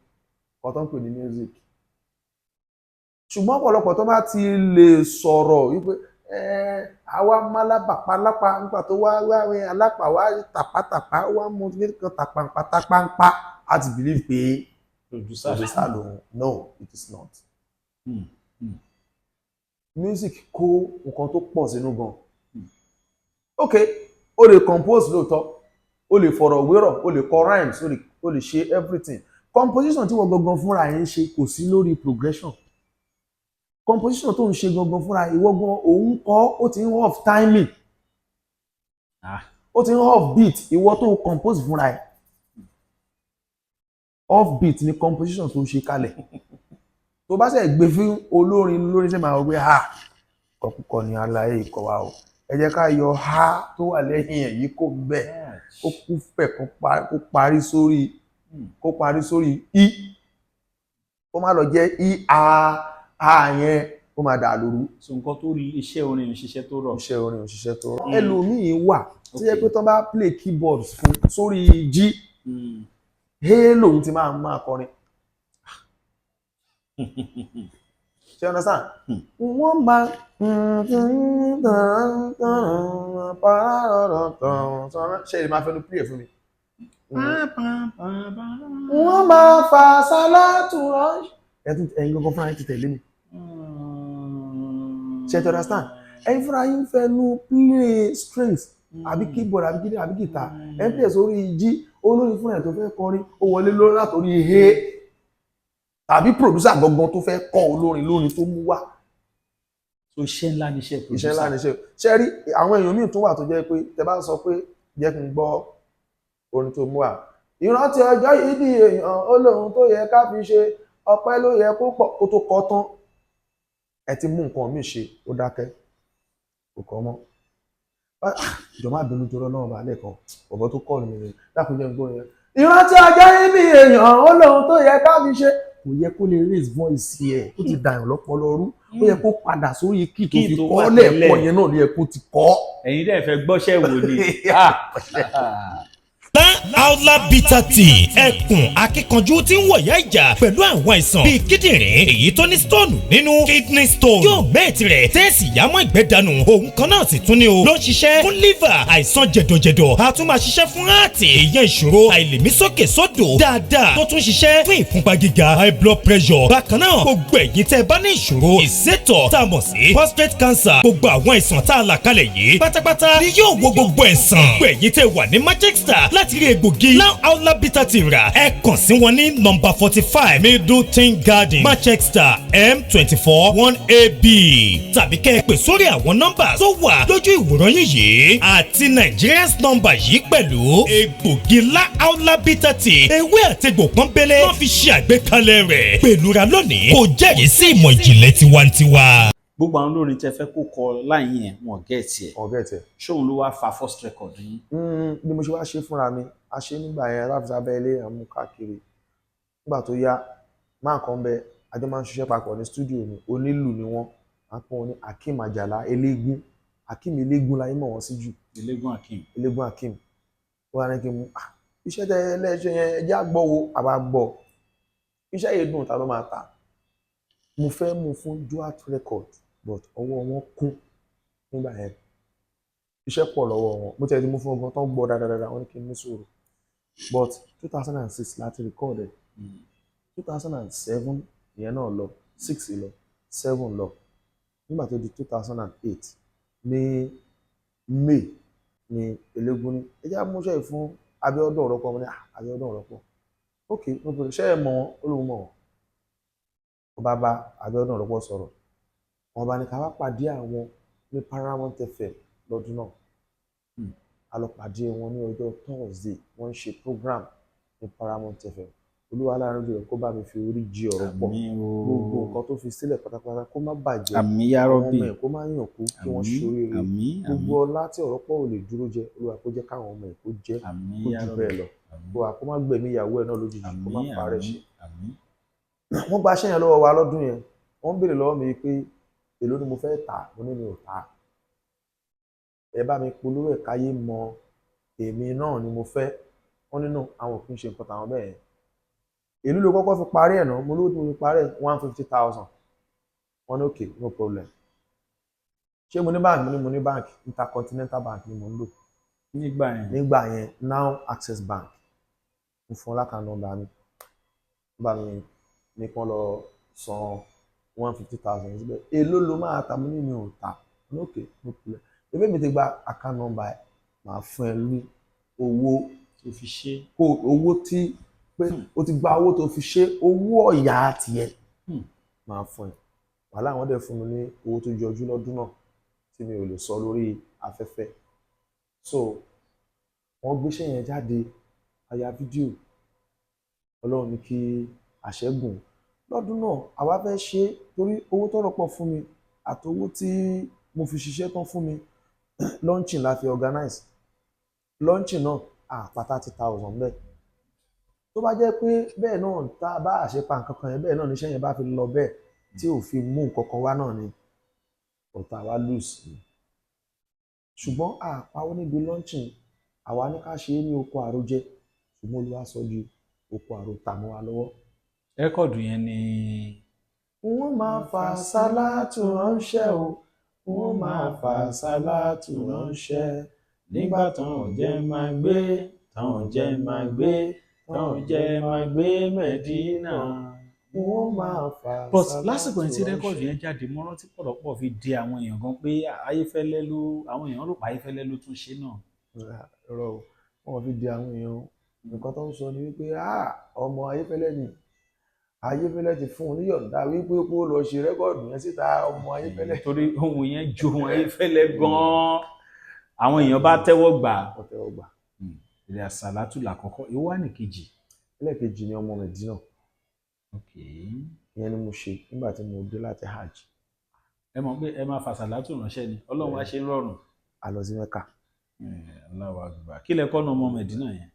nǹkan tó ń pè ní music. Ṣùgbọ́n ọ̀pọ̀lọpọ̀ tó bá ti lè sọ̀rọ̀ wípé àwa málábàpá lápá nígbà tó wá wá wá alápà wá tàpátàpá wá mú kíní kan tàpàǹpà tàpàǹpà, á ti believe pé Producer. producer lòun. No, it is not. Music kó nǹkan tó pọ̀ sínú gan. Ok, o lè compose lóòótọ́, o lè fọ̀rọ̀ wérọ̀, o lè kọ rhymes, o lè ṣe everything. Composition tí wọ́n gangan fúnra ẹ̀ ń ṣe kò sí lórí progression. Composition tó ń ṣe gangan fúnra ìwọ gan òun kọ́, ó ti ń off timing, ó ti ń off beat. Ìwọ tó compose fúnra ẹ̀, off beat ni composition tó ń ṣe kalẹ̀. Tó bá ṣe gbé fún olórin, lórin ṣe máa wọ pé ha kọkúkọ ni aláyé ikọ̀ wa o, ẹ jẹ́ ká yọ ha tó wà lẹ́yìn ẹ̀ yìí kó bẹ́ẹ̀ kó kú fẹ̀, kó parí sórí kó parí sórí i, kó má lọ jẹ́ i a a yẹn, ó máa dà lóru. So nǹkan tó iṣẹ́ orin ṣiṣẹ́ tó rọ̀. Iṣẹ́ orin òṣìṣẹ́ tó rọ̀. Ẹlòmíín wà tó yẹ pé tó bá play keyboard fún sórí G, A lòun ti máa kọrin. Ṣé you understand? Hmm. Wọ́n máa ṣe é máa fẹnu play ẹ̀ fún mi. Wọ́n máa fa sálátù ránṣẹ́. Ẹ̀yin gangan fúnra yín ti tẹ̀lé mi. Ṣé you understand? Ẹ̀yin fúnra yín fẹnu play strings àbí keyboard àbí keyboard àbí guitar, ẹ̀ ń play sórí G. Olórin fúnra ẹ̀ tó fẹ́ kọrin, ó wọlé lórí látòrí A, tàbí producer gangan tó fẹ́ kọ́ olórin lórin tó mú wá. So iṣẹ́ ńlá ni iṣẹ́ producer. Iṣẹ́ ńlá ni iṣẹ́. Ṣe rí àwọn èèyàn míì tún wà tó jẹ́ pé tẹ bá sọ pé jẹ́ kí n gbọ́ orin tó mú wá, ìrántí ọjọ́ yìí di èèyàn ó lóhun tó yẹ ká fi ṣe ọpẹ́ ló yẹ kó pọ̀, kó tó kọ́ tán, ẹ ti mú nǹkan míì ṣe, ó dákẹ́, kò kọ́ mọ́. Jọ má bínú torí Ọlọ́run bá lẹ́ẹ̀kan ọ̀bọ tó kọ́ mi ni, dákun jẹ́ n gbọ́ yẹn. Ìrántí ọjọ́ yìí di èèyàn ó lóhun tó yẹ ká fi ṣe, kò yẹ kó lè raise voice ẹ̀, ó ti dàyàn lọ́pọlọ rú. Ó yẹ kó padà sórí key tó Key fi tó kọ́ wà lẹ́ẹ̀kọ́ tẹ́lẹ̀. yẹn náà ló yẹ kó ti kọ́. Ẹ̀yin dẹ̀ fẹ́ gbọ́ṣẹ́ wò ni. Aula Bitter Tea, ẹkùn akíkanjú tí ń wọ̀yá ìjà pẹ̀lú àwọn àìsàn bíi kíndìnrín èyí tó ní stone nínú, kidney stone, yóò mẹ́ẹ̀tì rẹ̀ tẹ́ẹ̀sì yámọ́ ìgbẹ́ dànù. Òun kan náà sì tún ní o ló ń ṣiṣẹ́ fún liver, àìsàn jẹ̀dọ̀jẹ̀dọ̀, a tún máa ṣiṣẹ́ fún heart, ìyẹn ìṣòro àìlèmísókè sódò dáadáa, tó tún ṣiṣẹ́ fún ìfúnpá gíga, high blood pressure. Bákan náà, gbogbo ẹ̀yin tẹ́ ẹ bá ní ìṣòro ìsétọ̀ tá a mọ̀ sí prostate cancer, gbogbo àwọn àìsàn tá a là kalẹ̀ yìí pátápátá ni yóò wo gbogbo ẹ̀sán. Gbogbo ẹ̀yin tẹ́ wà ní Manchester láti rí egbògi Now Aula Bitter Tea rà, ẹ kàn sí wọn ní nọ́mbà 45 Middleton Garden, Manchester, M24 1AB, tàbí kẹ́ ẹ pè sórí àwọn nọ́mbà tó wà lójú ìwòran yín yìí àti Nigerians nọ́mbà yìí pẹ̀lú. Egbògi La Aula Bitter Tea, ewé àtegbò pọ́nbélé wọ́n fi ṣe àgbékalẹ̀ rẹ̀. Pẹ̀lú ra lónìí, kò jẹ́rìí sí ìmọ̀ ìjìnlẹ̀ tiwantiwa. Gbogbo àwọn olórin tẹ fẹ́ kó kọ láyìn yẹn, wọn get ẹ̀. Ọ̀gá ẹ̀ tẹ̀. Ṣóun ló wá fa first record yín? Bí mo ṣe wá ṣe fúnra mi, a ṣe nígbà yẹn láti sábẹ́ ilé àmú káàkiri. Nígbà tó yá, máa kàn bẹ, àjọ máa ń ṣiṣẹ́ papọ̀ ní studio ni, onílù ni wọ́n, à ń pọ́n wọn ní Akeem Àjàlá Eléégún. Akeem Eléégún láyé mọ̀ wọ́n sí jù. Eléégún Akeem. Eléégún Akeem. Wọ́n á ní kí n mú iṣẹ́ tẹ lẹ́ṣẹ̀ yẹn, ẹ jẹ́ àgbọ̀ wo àbá gbọ́ iṣẹ́ yìí dùn, ta ló máa tà. Mo fẹ́ mú fún Duat Record, but ọwọ́ wọn kún nígbà yẹn, iṣẹ́ pọ̀ lọ́wọ́ wọn. Mo tẹ̀ ti mú fún ọgbọ́n tó ń gbọ́ dáadáa, wọ́n ní kí n ní sùúrù. But 2006 láti record ẹ̀, 2007 ìyẹn náà lọ, six lọ, seven lọ. Nígbà tó di 2008 ní May ní Eléégún ní ẹ jẹ́ àmúṣe yìí fún Abíọ́dún Ọ̀rọ̀pọ̀. Mo ní, "Ah, Abíọ́dún Ọ̀rọ̀pọ̀, ok, no problem." Ṣé ẹ mọ̀ wọ́n? Ó lóun mọ̀ wọ́n. Wọ́n bá bá Abíọ́dún Ọ̀rọ̀pọ̀ sọ̀rọ̀, wọ́n bá ní ká wá pàdé àwọn ní Paramount FM lọ́dún náà. A lọ pàdé wọn ní ọjọ́ Thursday, wọ́n ń ṣe program ní Paramount FM. Olúwa láàánú jùlọ, kó bá mi fi orí jí ọ̀rọ̀ pọ̀. Àmín o. Gbogbo nǹkan tó fi sílẹ̀ pátápátá, kó má bàjẹ́. Àmín ya Àwọn Rabbi. ọmọ ẹ̀ kó má yàn kú, kí wọ́n Àmín. ṣoríire. Àmín. Gbogbo Àmín. ọlá tí ọ̀rọ̀ pọ̀ ò lè dúró jẹ, Olúwa kó jẹ́ káwọn ọmọ ẹ̀ kó jẹ́ Àmín kó ya jù Rabbi. bẹ́ẹ̀ lọ. Àmín. Kó wa kó má gbẹ̀mí ìyàwó ẹ̀ náà lójijì, kó má Àmín. parẹ́ ṣe. Àmín. Àmín. Wọ́n gba aṣẹ́ yẹn lọ́wọ́ wa lọ́dún yẹn. Wọ́n ń béèrè lọ́wọ́ mi pé èló ni mo fẹ́ tà. Mo ní mi ò tà, ẹ bá mi polówó ẹ̀ káyé mọ èmi náà ni mo fẹ́. Wọ́n nínú àwọn òfin ṣe nǹkan tàwọn bẹ́ẹ̀ yẹn. Èló ló kọ́kọ́ fi parí ẹ̀ náà? Mo lówó tí mo fi parí ẹ̀, 150,000. Wọ́n ní okay, no problem. Ṣé mo ní báǹkì? Mo ní mo ní báǹkì. Intercontinental Bank ni mo ń lò Nígbà yẹn. nígbà yẹn, now Access Bank. Mo fún ọ l'account number mi, wọ́n bá mi ní kí wọ́n lọ san 150,000 síbẹ̀. Èló ló máa ta? Mo ní mi ò tà. Mo ní okay, no problem, ebe mi ti gba account number ẹ̀, màá fún ẹ ní owó Tó fi ṣe. Kó owó tí pé o ti gba owó tó fi ṣe, owó ọ̀yà tiẹ̀, máa fún ẹ. Wàhálà, àwọn dẹ̀ fún mi ní owó tó jọjú lọ́dún náà tí mi ò lè sọ lórí afẹ́fẹ́. So wọ́n gbéṣẹ́ yẹn jáde, a ya fídíò. Ọlọ́run ní kí àṣẹ́gun lọ́dún náà. Àwa fẹ́ ṣe é torí owó tọ́rọ̀ pọ̀ fún mi àtowó tí mo fi ṣiṣẹ́ tán fún mi. Launching la fi organize launching náà, àpá 30,000 bẹ́ẹ̀. Tó bá jẹ́ pé bẹ́ẹ̀ náà tá a bá àṣepa nǹkan kan yẹn, bẹ́ẹ̀ náà níṣẹ́ yẹn bá fi lọ bẹ́ẹ̀ tí ò fi mú nǹkan kan wá náà ni ọ̀tá wa lose ni. Ṣùgbọ́n àpawó níbi launching. Àwa ní ká ṣe é ní oko àròjẹ, ṣùgbọ́n Olúwa sọ di oko àròtà mọ́ wa lọ́wọ́. Record yẹn ni. Wọ́n máa fa sálátù ránṣẹ́ o, wọ́n máa fa sálátù ránṣẹ́. Nígbà tán ò jẹ́ máa gbé, tán ò jẹ́ máa gbé, tán ò jẹ́ máa gbé Mẹ̀dínà. Wọ́n máa fa But sálátù lásìkò yẹn tí record ránṣẹ́. yẹn jáde, mo rántí pọ̀lọpọ̀ fi di àwọn èèyàn gan pé Ayéfẹ́lẹ́ ló, àwọn èèyàn rò pé Ayéfẹ́lẹ́ ló tún ṣe náà. Rọ o, wọn fi di àwọn èèyàn. Nǹkan tó ń sọ ni wípé, ah, ọmọ Ayéfẹ́lẹ́ ni, Ayéfẹ́lẹ́ ti fún un níyọ̀ǹda wípé kó lọ ṣe record yẹn síta, ọmọ Ayéfẹ́lẹ́. Torí ohun yẹn jó ohun Ayéfẹ́lẹ́ gan-an, àwọn èèyàn bá tẹ́wọ́ gbà á. Ọ̀tẹ̀ ọgbà. Èrè àsàlátù làkọ́kọ́, èwo wà ní kejì? Ẹlẹ́ẹ̀kejì ni ọmọ Mẹ̀dínà. Ìyẹn ni mo ṣe nígbà tí mo dé láti hajj. Ẹ mọ̀ pé ẹ máa fa àsàlátù ránṣẹ́ ni Ọlọ́run wá ṣe ń rọrùn. A lọ sí Mẹ́kà. Allahu Akbar. Kí lẹ kọ́ nu ọmọ Mẹ̀dínà yẹn?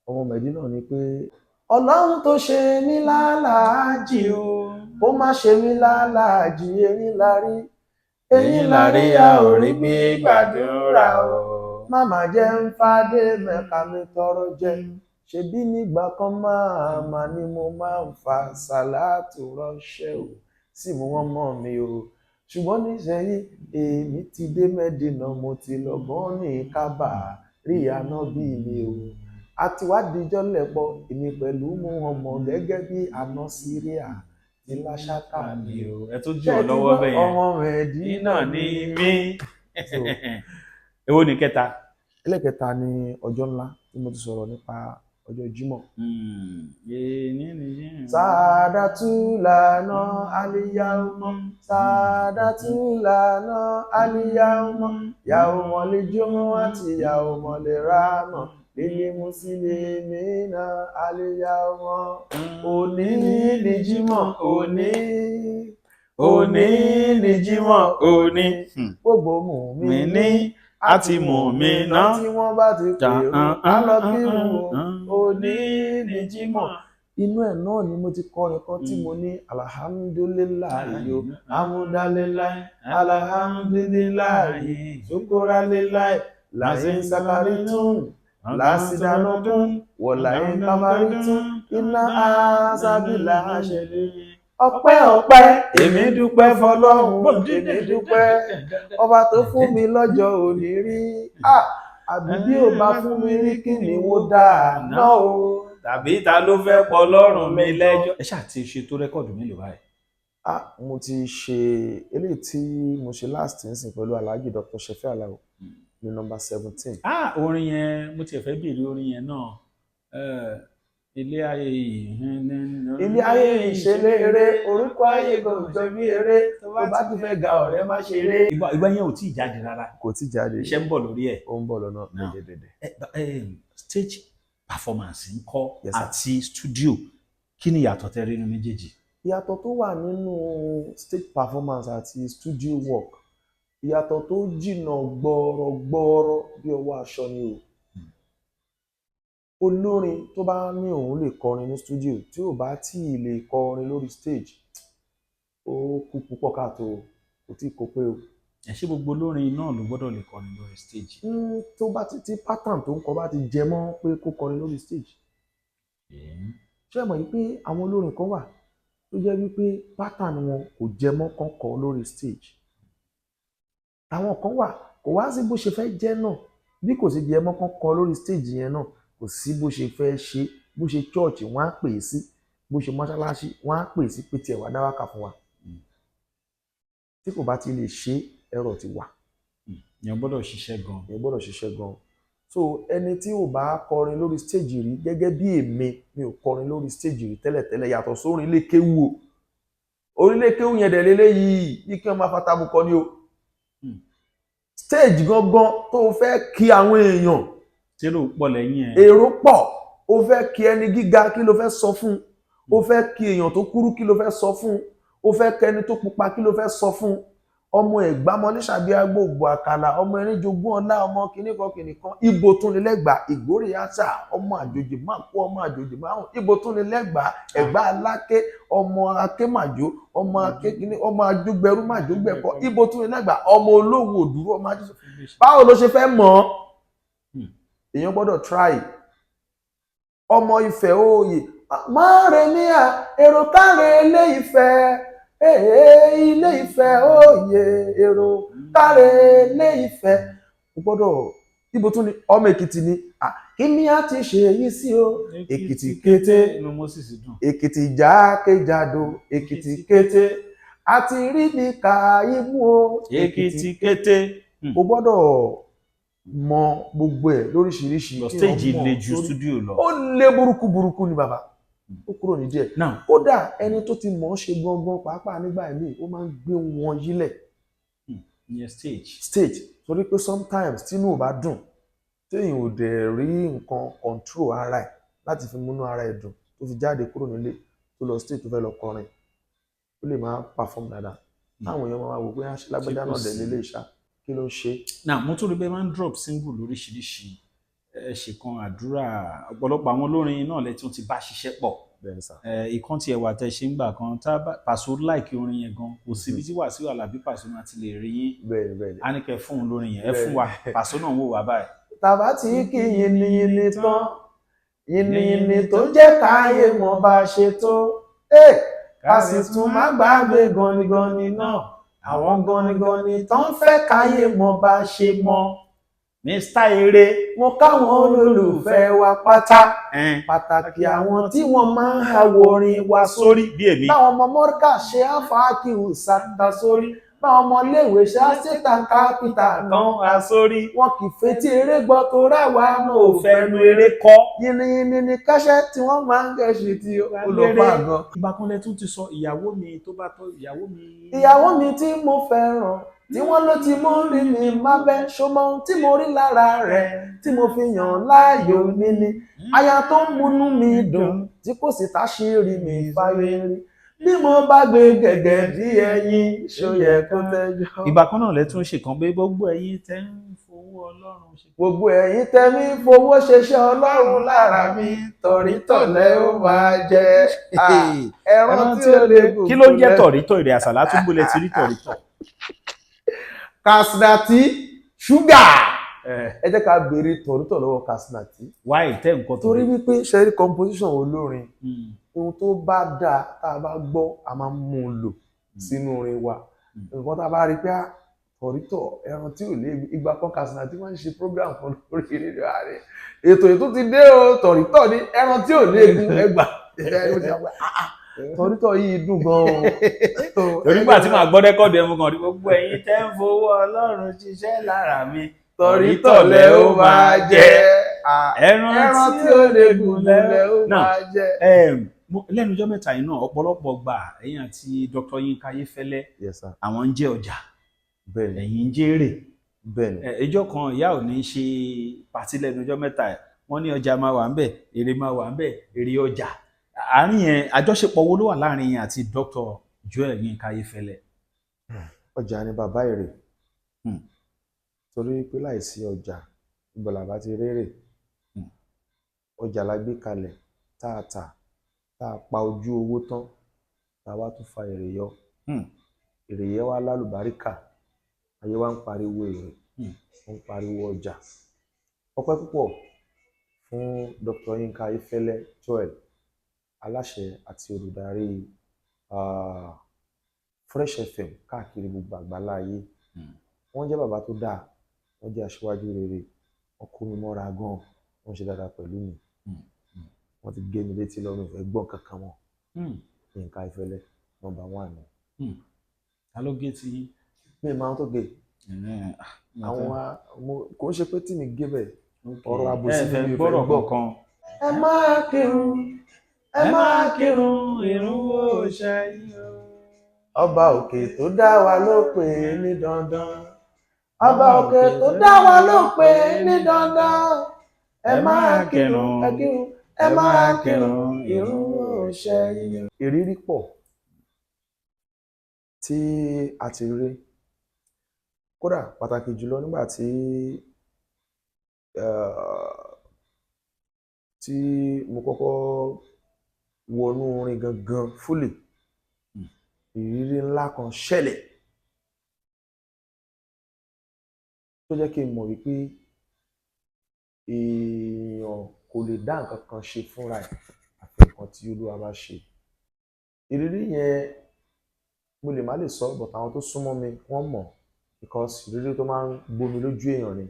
Ọmọ Mẹ̀dínà ni pé Ọlọ́run tó ṣe mí lálàájì o, ó má ṣe mí lálàájì. Eyín lárí, eyín lárí, a ò rí bí gbàdúrà o. Má jẹ́ ń fàdé Mẹ́ka mi tọrọ jẹ. Ṣebí nígbà kan máa mà ní mo máa ń fa sàlátù ránṣẹ́ o sì mú wọn mọ́ mi o, ṣùgbọ́n nísẹ̀yìn èmi ti dé Mẹ́dínà, mo ti lọ gan ní Kábà rí ànábì mi o. Àti wá dijọ́ lẹ̀pọ̀ èmi pẹ̀lú mú wọn mọ̀ gẹ́gẹ́ bí àná Síríà ti láṣáká mi o. Ẹ tó jù ọ lọ́wọ́ bẹ́ẹ̀ yẹn. Ọmọ Mẹ̀dínà Iná ní mí. Èwo ni kẹta? Ẹlẹ́kẹta ni ọjọ́ ńlá tí mo ti sọ̀rọ̀ nípa ọjọ́ Jímọ̀. Sàdátù lànà àlìyáwó, sàdátù lànà àlìyáwó, yàwó mọ̀lẹ́ jùmọ̀ àti yàwó mọ̀lẹ́ rámọ̀ lílé mùsùlùmí náà àlìyáwó. Òní ni Jímọ̀, òní, Òní ni Jímọ̀, òní. Gbogbo mùmí Mi ní àti mùmí ná. Tí wọ́n bá ti pè é, á lọ kírun o. Òní ni Jímọ̀. Inú ẹ̀ náà ni mo ti kọrin kan tí mo ní alhamdulillahi o, amúdálélàí, alhamdulillahi, sukuralilahi, làyín sakaritun làásìdánọdún wọ̀láyín kábàrítún iná àṣàbílà àṣẹlẹ̀. Ọpẹ́, ọpẹ́, èmi dúpẹ́ fọ́lọ́run, èmi dúpẹ́ ọba tó fún mi lọ́jọ́ òní rí. Ah, àbí bí ò bá fún mi rí, kí ni wo dáa náà o? Tàbí ta ló fẹ́ pọ̀ lọ́rùn mi lẹ́jọ́? Ẹ ṣáà ti ṣe tó record mélòó báyìí? Ah, mo ti ṣe eléyìí tí mo ṣe last nsìn pẹ̀lú Alhaji Dr. Shefi Alao ní number 17. Ah, orin yẹn, mo tiẹ̀ fẹ́ béèrè orin yẹn náà. Ilé ayé yìí. Ilé ayé ìṣeléré, orúkọ ayé kò jọ bí eré, tó bá ti fẹ́ ga ọ̀rẹ́ má ṣe eré. Ìgbà yẹn ò tí ì jáde rárá. Kò tí jáde. Iṣẹ́ ń bọ̀ lórí ẹ̀. Ó ń bọ̀ lọ́nà Now. dẹ̀dẹ̀dẹ̀. Stage performance ń kọ́ Yes, sir. àti studio, kí ni ìyàtọ̀ tẹ́ rí nínú méjèèjì? Ìyàtọ̀ tó wà nínú stage performance àti studio work, ìyàtọ̀ tó jìnnà gbọ́ọ̀rọ̀-gbọ́ọ̀rọ̀ bí ọwọ́ aṣọ ni o. Olórin tó bá ní òun lè kọrin ní studio, tí ò bá tí ì lè kọrin lórí stage, ó kú púpọ̀ káàtó o, kò tí ì kó pé o. Ẹ ṣé, gbogbo olórin náà ló gbọ́dọ̀ lè kọrin lórí stage? Tó bá ti tí pattern tó ń kọ bá ti jẹ mọ́ pé kó kọrin lórí stage. Ṣé ẹ mọ̀ yìí pé àwọn olórin kan wà tó jẹ́ wípé pattern wọn kò jẹ mọ́ kán kọ lórí stage? Àwọn kan wà, kò wá sí bó ṣe fẹ́ jẹ́ náà, bí kò sì jẹ mọ́ kán kọ lórí stage yẹn náà, kò sí bó ṣe fẹ́ ṣe. Bó ṣe church, wọ́n á pè é sí. Bó ṣe mọ́ṣáláṣí, wọ́n á pè é sí pé tiẹ̀ wá dá wákà fún wa. Tí kò bá ti lè ṣe, ẹ̀rọ ti wà. Èèyàn gbọ́dọ̀ ṣiṣẹ́ gan. Ìyẹn gbọ́dọ̀ ṣiṣẹ́ gan. So ẹni tí ò bá kọrin lórí stage rí, gẹ́gẹ́ bí èmi, mi ò kọrin lórí stage rí tẹ́lẹ̀tẹ́lẹ̀, yàtọ̀ sórin ilé kéwú o. Orílẹ̀ kéwú yẹn dẹ̀ lélẹ́yìí, bí kí wọ́n máa fatabu kọ ni o. Stage gangan tó o fẹ́ kí àwọn èèyàn, Térò pọ̀ lẹ́yìn ẹ̀. Èrò pọ̀, o fẹ́ kí ẹni gíga, kí ló fẹ́ sọ fún un? O fẹ́ kí èèyàn tó kúrú, kí ló fẹ́ sọ fún un? O fẹ́ kẹni tó pupa, kí ló fẹ́ sọ fún un? Ọmọ Ẹ̀gbámọléṣàbí, agbóògbò àkàlà, ọmọ ẹni jogún ọlá, ọmọ kìnnì kan kìnnì kan, ibo tún ni lẹ́gbàá ìgbórè àṣà, ọmọ àjòjì máa kó, ọmọ àjòjì máa hùn, ibo tún ni lẹ́gbàá Ẹ̀gbá Aláké, ọmọ akémàjò, ọmọ akékìnní, ọmọ ajógbẹrú màjógbẹkọ, ibo tún ni lẹ́gbàá, ọmọ olówó òdúró, ọmọ ajísọ. Báwo ló ṣe fẹ́ mọ̀ ọ́? Èèyàn gbọ́dọ̀ try. Ọmọ Ifẹ̀ òye máa rè ní à èrò káre ilé Ifẹ̀, ee ilé Ifẹ̀ òye èrò káre ilé Ifẹ̀. O gbọ́dọ̀, ibo tún ni ọmọ Èkìtì ni. Ah, kí ni a ti ṣe èyí sí o, Èkìtì kété? Inú Moses dùn. Èkìtì jákèjádò, Èkìtì kété, àti rí ní kàáyímú o. Èkìtì kété. O gbọ́dọ̀ mọ gbogbo ẹ̀ lóríṣiríṣi. Lọ Kí stage wọ́n mọ̀ le ju studio lọ. Ó lé burúkú burúkú ni bàbá, ó kúrò ní díẹ̀. Now. Kódà ẹni tó ti mọ̀ ọ́ ṣe gangan pàápàá, nígbà míì ó máa ń gbé wọn yílẹ̀. Ìyẹn stage. Stage, torí pé sometimes tínú ò bá dùn, téèyàn ò dẹ̀ rí nǹkan control ara ẹ̀ láti fi múnú ara ẹ̀ dùn, tó fi jáde kúrò nílé, tó lọ stage, tó fẹ́ lọ kọrin, ó lè máa perform dáadáa, táwọn èèyàn máa wò pé, "Ah, ṣe lágbájá Ṣé kò náà dẹ̀ sí? lélẹ̀ ṣá, kí ló ń ṣe?" Now, mo tún rí bẹ́ẹ̀ máa ń drop single lóríṣiríṣi. Ẹ ṣe kan àdúrà, ọ̀pọ̀lọpọ̀ àwọn olórin náà lẹ tún ti bá ṣiṣẹ́ pọ̀. Bẹ́ẹ̀ ni sà. Ẹ ìkan tiẹ̀ wà tẹ́ ṣe ń gbà kan tá Pàṣọ like orin yẹn gan, kò síbi tí Wàsíù Àlàbí Pàṣọ máa ti lè rí yín. bẹ́ẹ̀ ni bẹ́ẹ̀ ni Á ní kẹ́ fún un lórin yẹn, ẹ fún wa. Pàṣọ náà wò wá báyìí. Tàbá tí kì í yìnyínyìnyín tán, yìnyínyìnyín tó jẹ́ káyé mọ̀ bá ṣe tó, ká sì tún má gbàgbé ganigani náà, àwọn ganigani tó ń fẹ́ káyé mọ̀ bá ṣe mọ́. Mr Eré. Mo káwọn olólùfẹ́ wa pátá, pàtàkì àwọn tí wọ́n máa ń hawo orin wa sórí, sórí bí èmi. Báwọn ọmọ mọ́ríkà ṣe àfáàkìwù sàtà sórí, báwọn ọmọléèwé ṣe á ṣètà kápítà kan a sórí. Wọn kì í fetí eré gbọ́ tó rà wá náà ò Ò fẹnu eré kọ́. Yìnyín ní káṣẹ́ tí wọ́n máa ń gẹ̀ṣin tí olùfà gan. Ìgbà kan lẹ tún ti sọ ìyàwó mi tó bá tọ́ ìyàwó mi. Ìyàwó mi tí mo fẹ́ràn, tí wọ́n ló ti mú rí mi má bẹ́ ṣọmọ ohun tí mo rí lára rẹ̀ tí mo fi yàn láàyò mi ni aya tó ń múnú mi dùn, tí kò sì táṣírí mi fáyé rí. Bí mo bá gbé gẹ̀gẹ̀ bí ẹyin, ṣó yẹ kó tẹ́jọ́. Ìgbà kan náà lẹ tún ṣe kan pé gbogbo ẹ̀yin tẹ́ ń fowó Ọlọ́run ṣe. Gbogbo ẹ̀yin tẹ́mí fowó ṣeṣẹ́ Ọlọ́run lára mi, tọ̀rítọ̀lẹ́ ó máa jẹ ẹran tí ó lè gùn. Kí ló ń jẹ́ tọ̀rítọ̀? Èrè àsàlá tún gbọ́lẹ̀ ti rí tọ̀rítọ̀. Kasinati ṣúgà, ẹ jẹ́ ká béèrè tọ̀rítọ̀ lọ́wọ́ Kasinati. Wáyé tẹ́ nǹkan Torí wípé ṣẹ́rí composition olórin, ohun tó bá dáa tá a bá gbọ́, a máa ń mú un lò sínú orin wa. Nǹkan tá a bá rí pé, ah, tọ̀rítọ̀ ẹran tí ò lé. Ìgbà kan Kasinati máa ń ṣe program kan lórí rédíò ààrẹ, ètò ti dé o, tọ̀rítọ̀ ní ẹran tí ò léegun ẹgbà. Tọ̀rítọ̀ yìí dùn gan-an. Torí gbà tí màá gbọ́ record ẹ̀, mo kàn rí gbogbo ẹ̀yin tẹ́ ń fowó Ọlọ́run ṣiṣẹ́ lára mi. Tọ̀rítọ̀lẹ̀ ó máa jẹ. Ẹran Ẹran tí ó lè gùn lẹ̀ ó Now, máa jẹ. Lẹ́nu ọjọ́ mẹ́ta yìí náà, ọ̀pọ̀lọpọ̀ gbà ẹ̀yin àti Dr. Yinka Ayéfẹ́lẹ́, Yes sir. àwọn ń jẹ́ ọjà, Bẹ́ẹ̀ni. ẹ̀yin ń jèrè. Bẹ́ẹ̀ni. Ìjọ kan ìyá ò ní ṣe party lẹ́nu ọjọ́ mẹ́ta ẹ̀, wọ́n ní ọjà máa wà ń bẹ̀, èrè máa wà ń bẹ̀, èrè ọjà. Àárín yẹn, àjọṣepọ̀ wo ló wà láàrin yẹn àti Dr. Joel Yinka Ayéfẹ́lẹ́? Ọjà ni bàbá èrè. Torí pé láìsí ọjà, ibo làbá ti rérè? Ọjà la gbé kalẹ̀, tá a tà, tá a pa ojú owó tán, tá a wá tún fa èrè yọ. Èrè yẹn wá lálùbáríkà, ayé wa ń pariwo èrè, ó ń pariwo ọjà. Ọpẹ́ púpọ̀ fún Dr. Yinka Ayéfẹ́lẹ́ Joel, aláṣẹ àti olùdarí Fresh FM káàkiri gbogbo àgbálá ayé. Wọ́n jẹ́ bàbá tó dáa, wọ́n jẹ́ aṣíwájú rere, wọ́n kó mi mọ́ra gan, wọ́n ṣe dáadáa pẹ̀lú mi. Wọ́n ti gé mi létí lọ́rùn, ìfẹ́ gbọ́n kankan mọ́. Yinka Ayéfẹ́lẹ́ number one ni. Ta ló gé tí? Mi máa ń tó gé àwọn kò ń ṣe pé tí mi gé bẹ́ẹ̀, ọ̀rọ̀ àbòsí ẹ fẹ́ mi ò fẹ́ gbọ́rọ̀ gbọ́. kankan. Ẹ máa kírun, ẹ máa kírun, Irun wo ṣe yí o. Ọba òkè tó dá wa ló pè é ní dandan, ọba òkè tó dá wa ló pè é ní dandan, ẹ máa kírun, ẹ kírun, ẹ máa kírun, irun ò ṣe yí. Ìrírí pọ̀ tí a ti rí, kódà pàtàkì jùlọ nígbà tí mo kọ́kọ́ wọnú orin gangan fully. Ìrírí ńlá kan ṣẹlẹ̀ tó jẹ́ kí n mọ̀ wípé èèyàn kò lè dá nǹkan kan ṣe fúnra ẹ̀ àfi nǹkan tí Olúwa bá ṣe. Ìrírí yẹn, mo lè má lè sọ, but àwọn tó súnmọ́ mi wọ́n mọ̀, because ìrírí tó máa ń gbomi lójú èèyàn ni.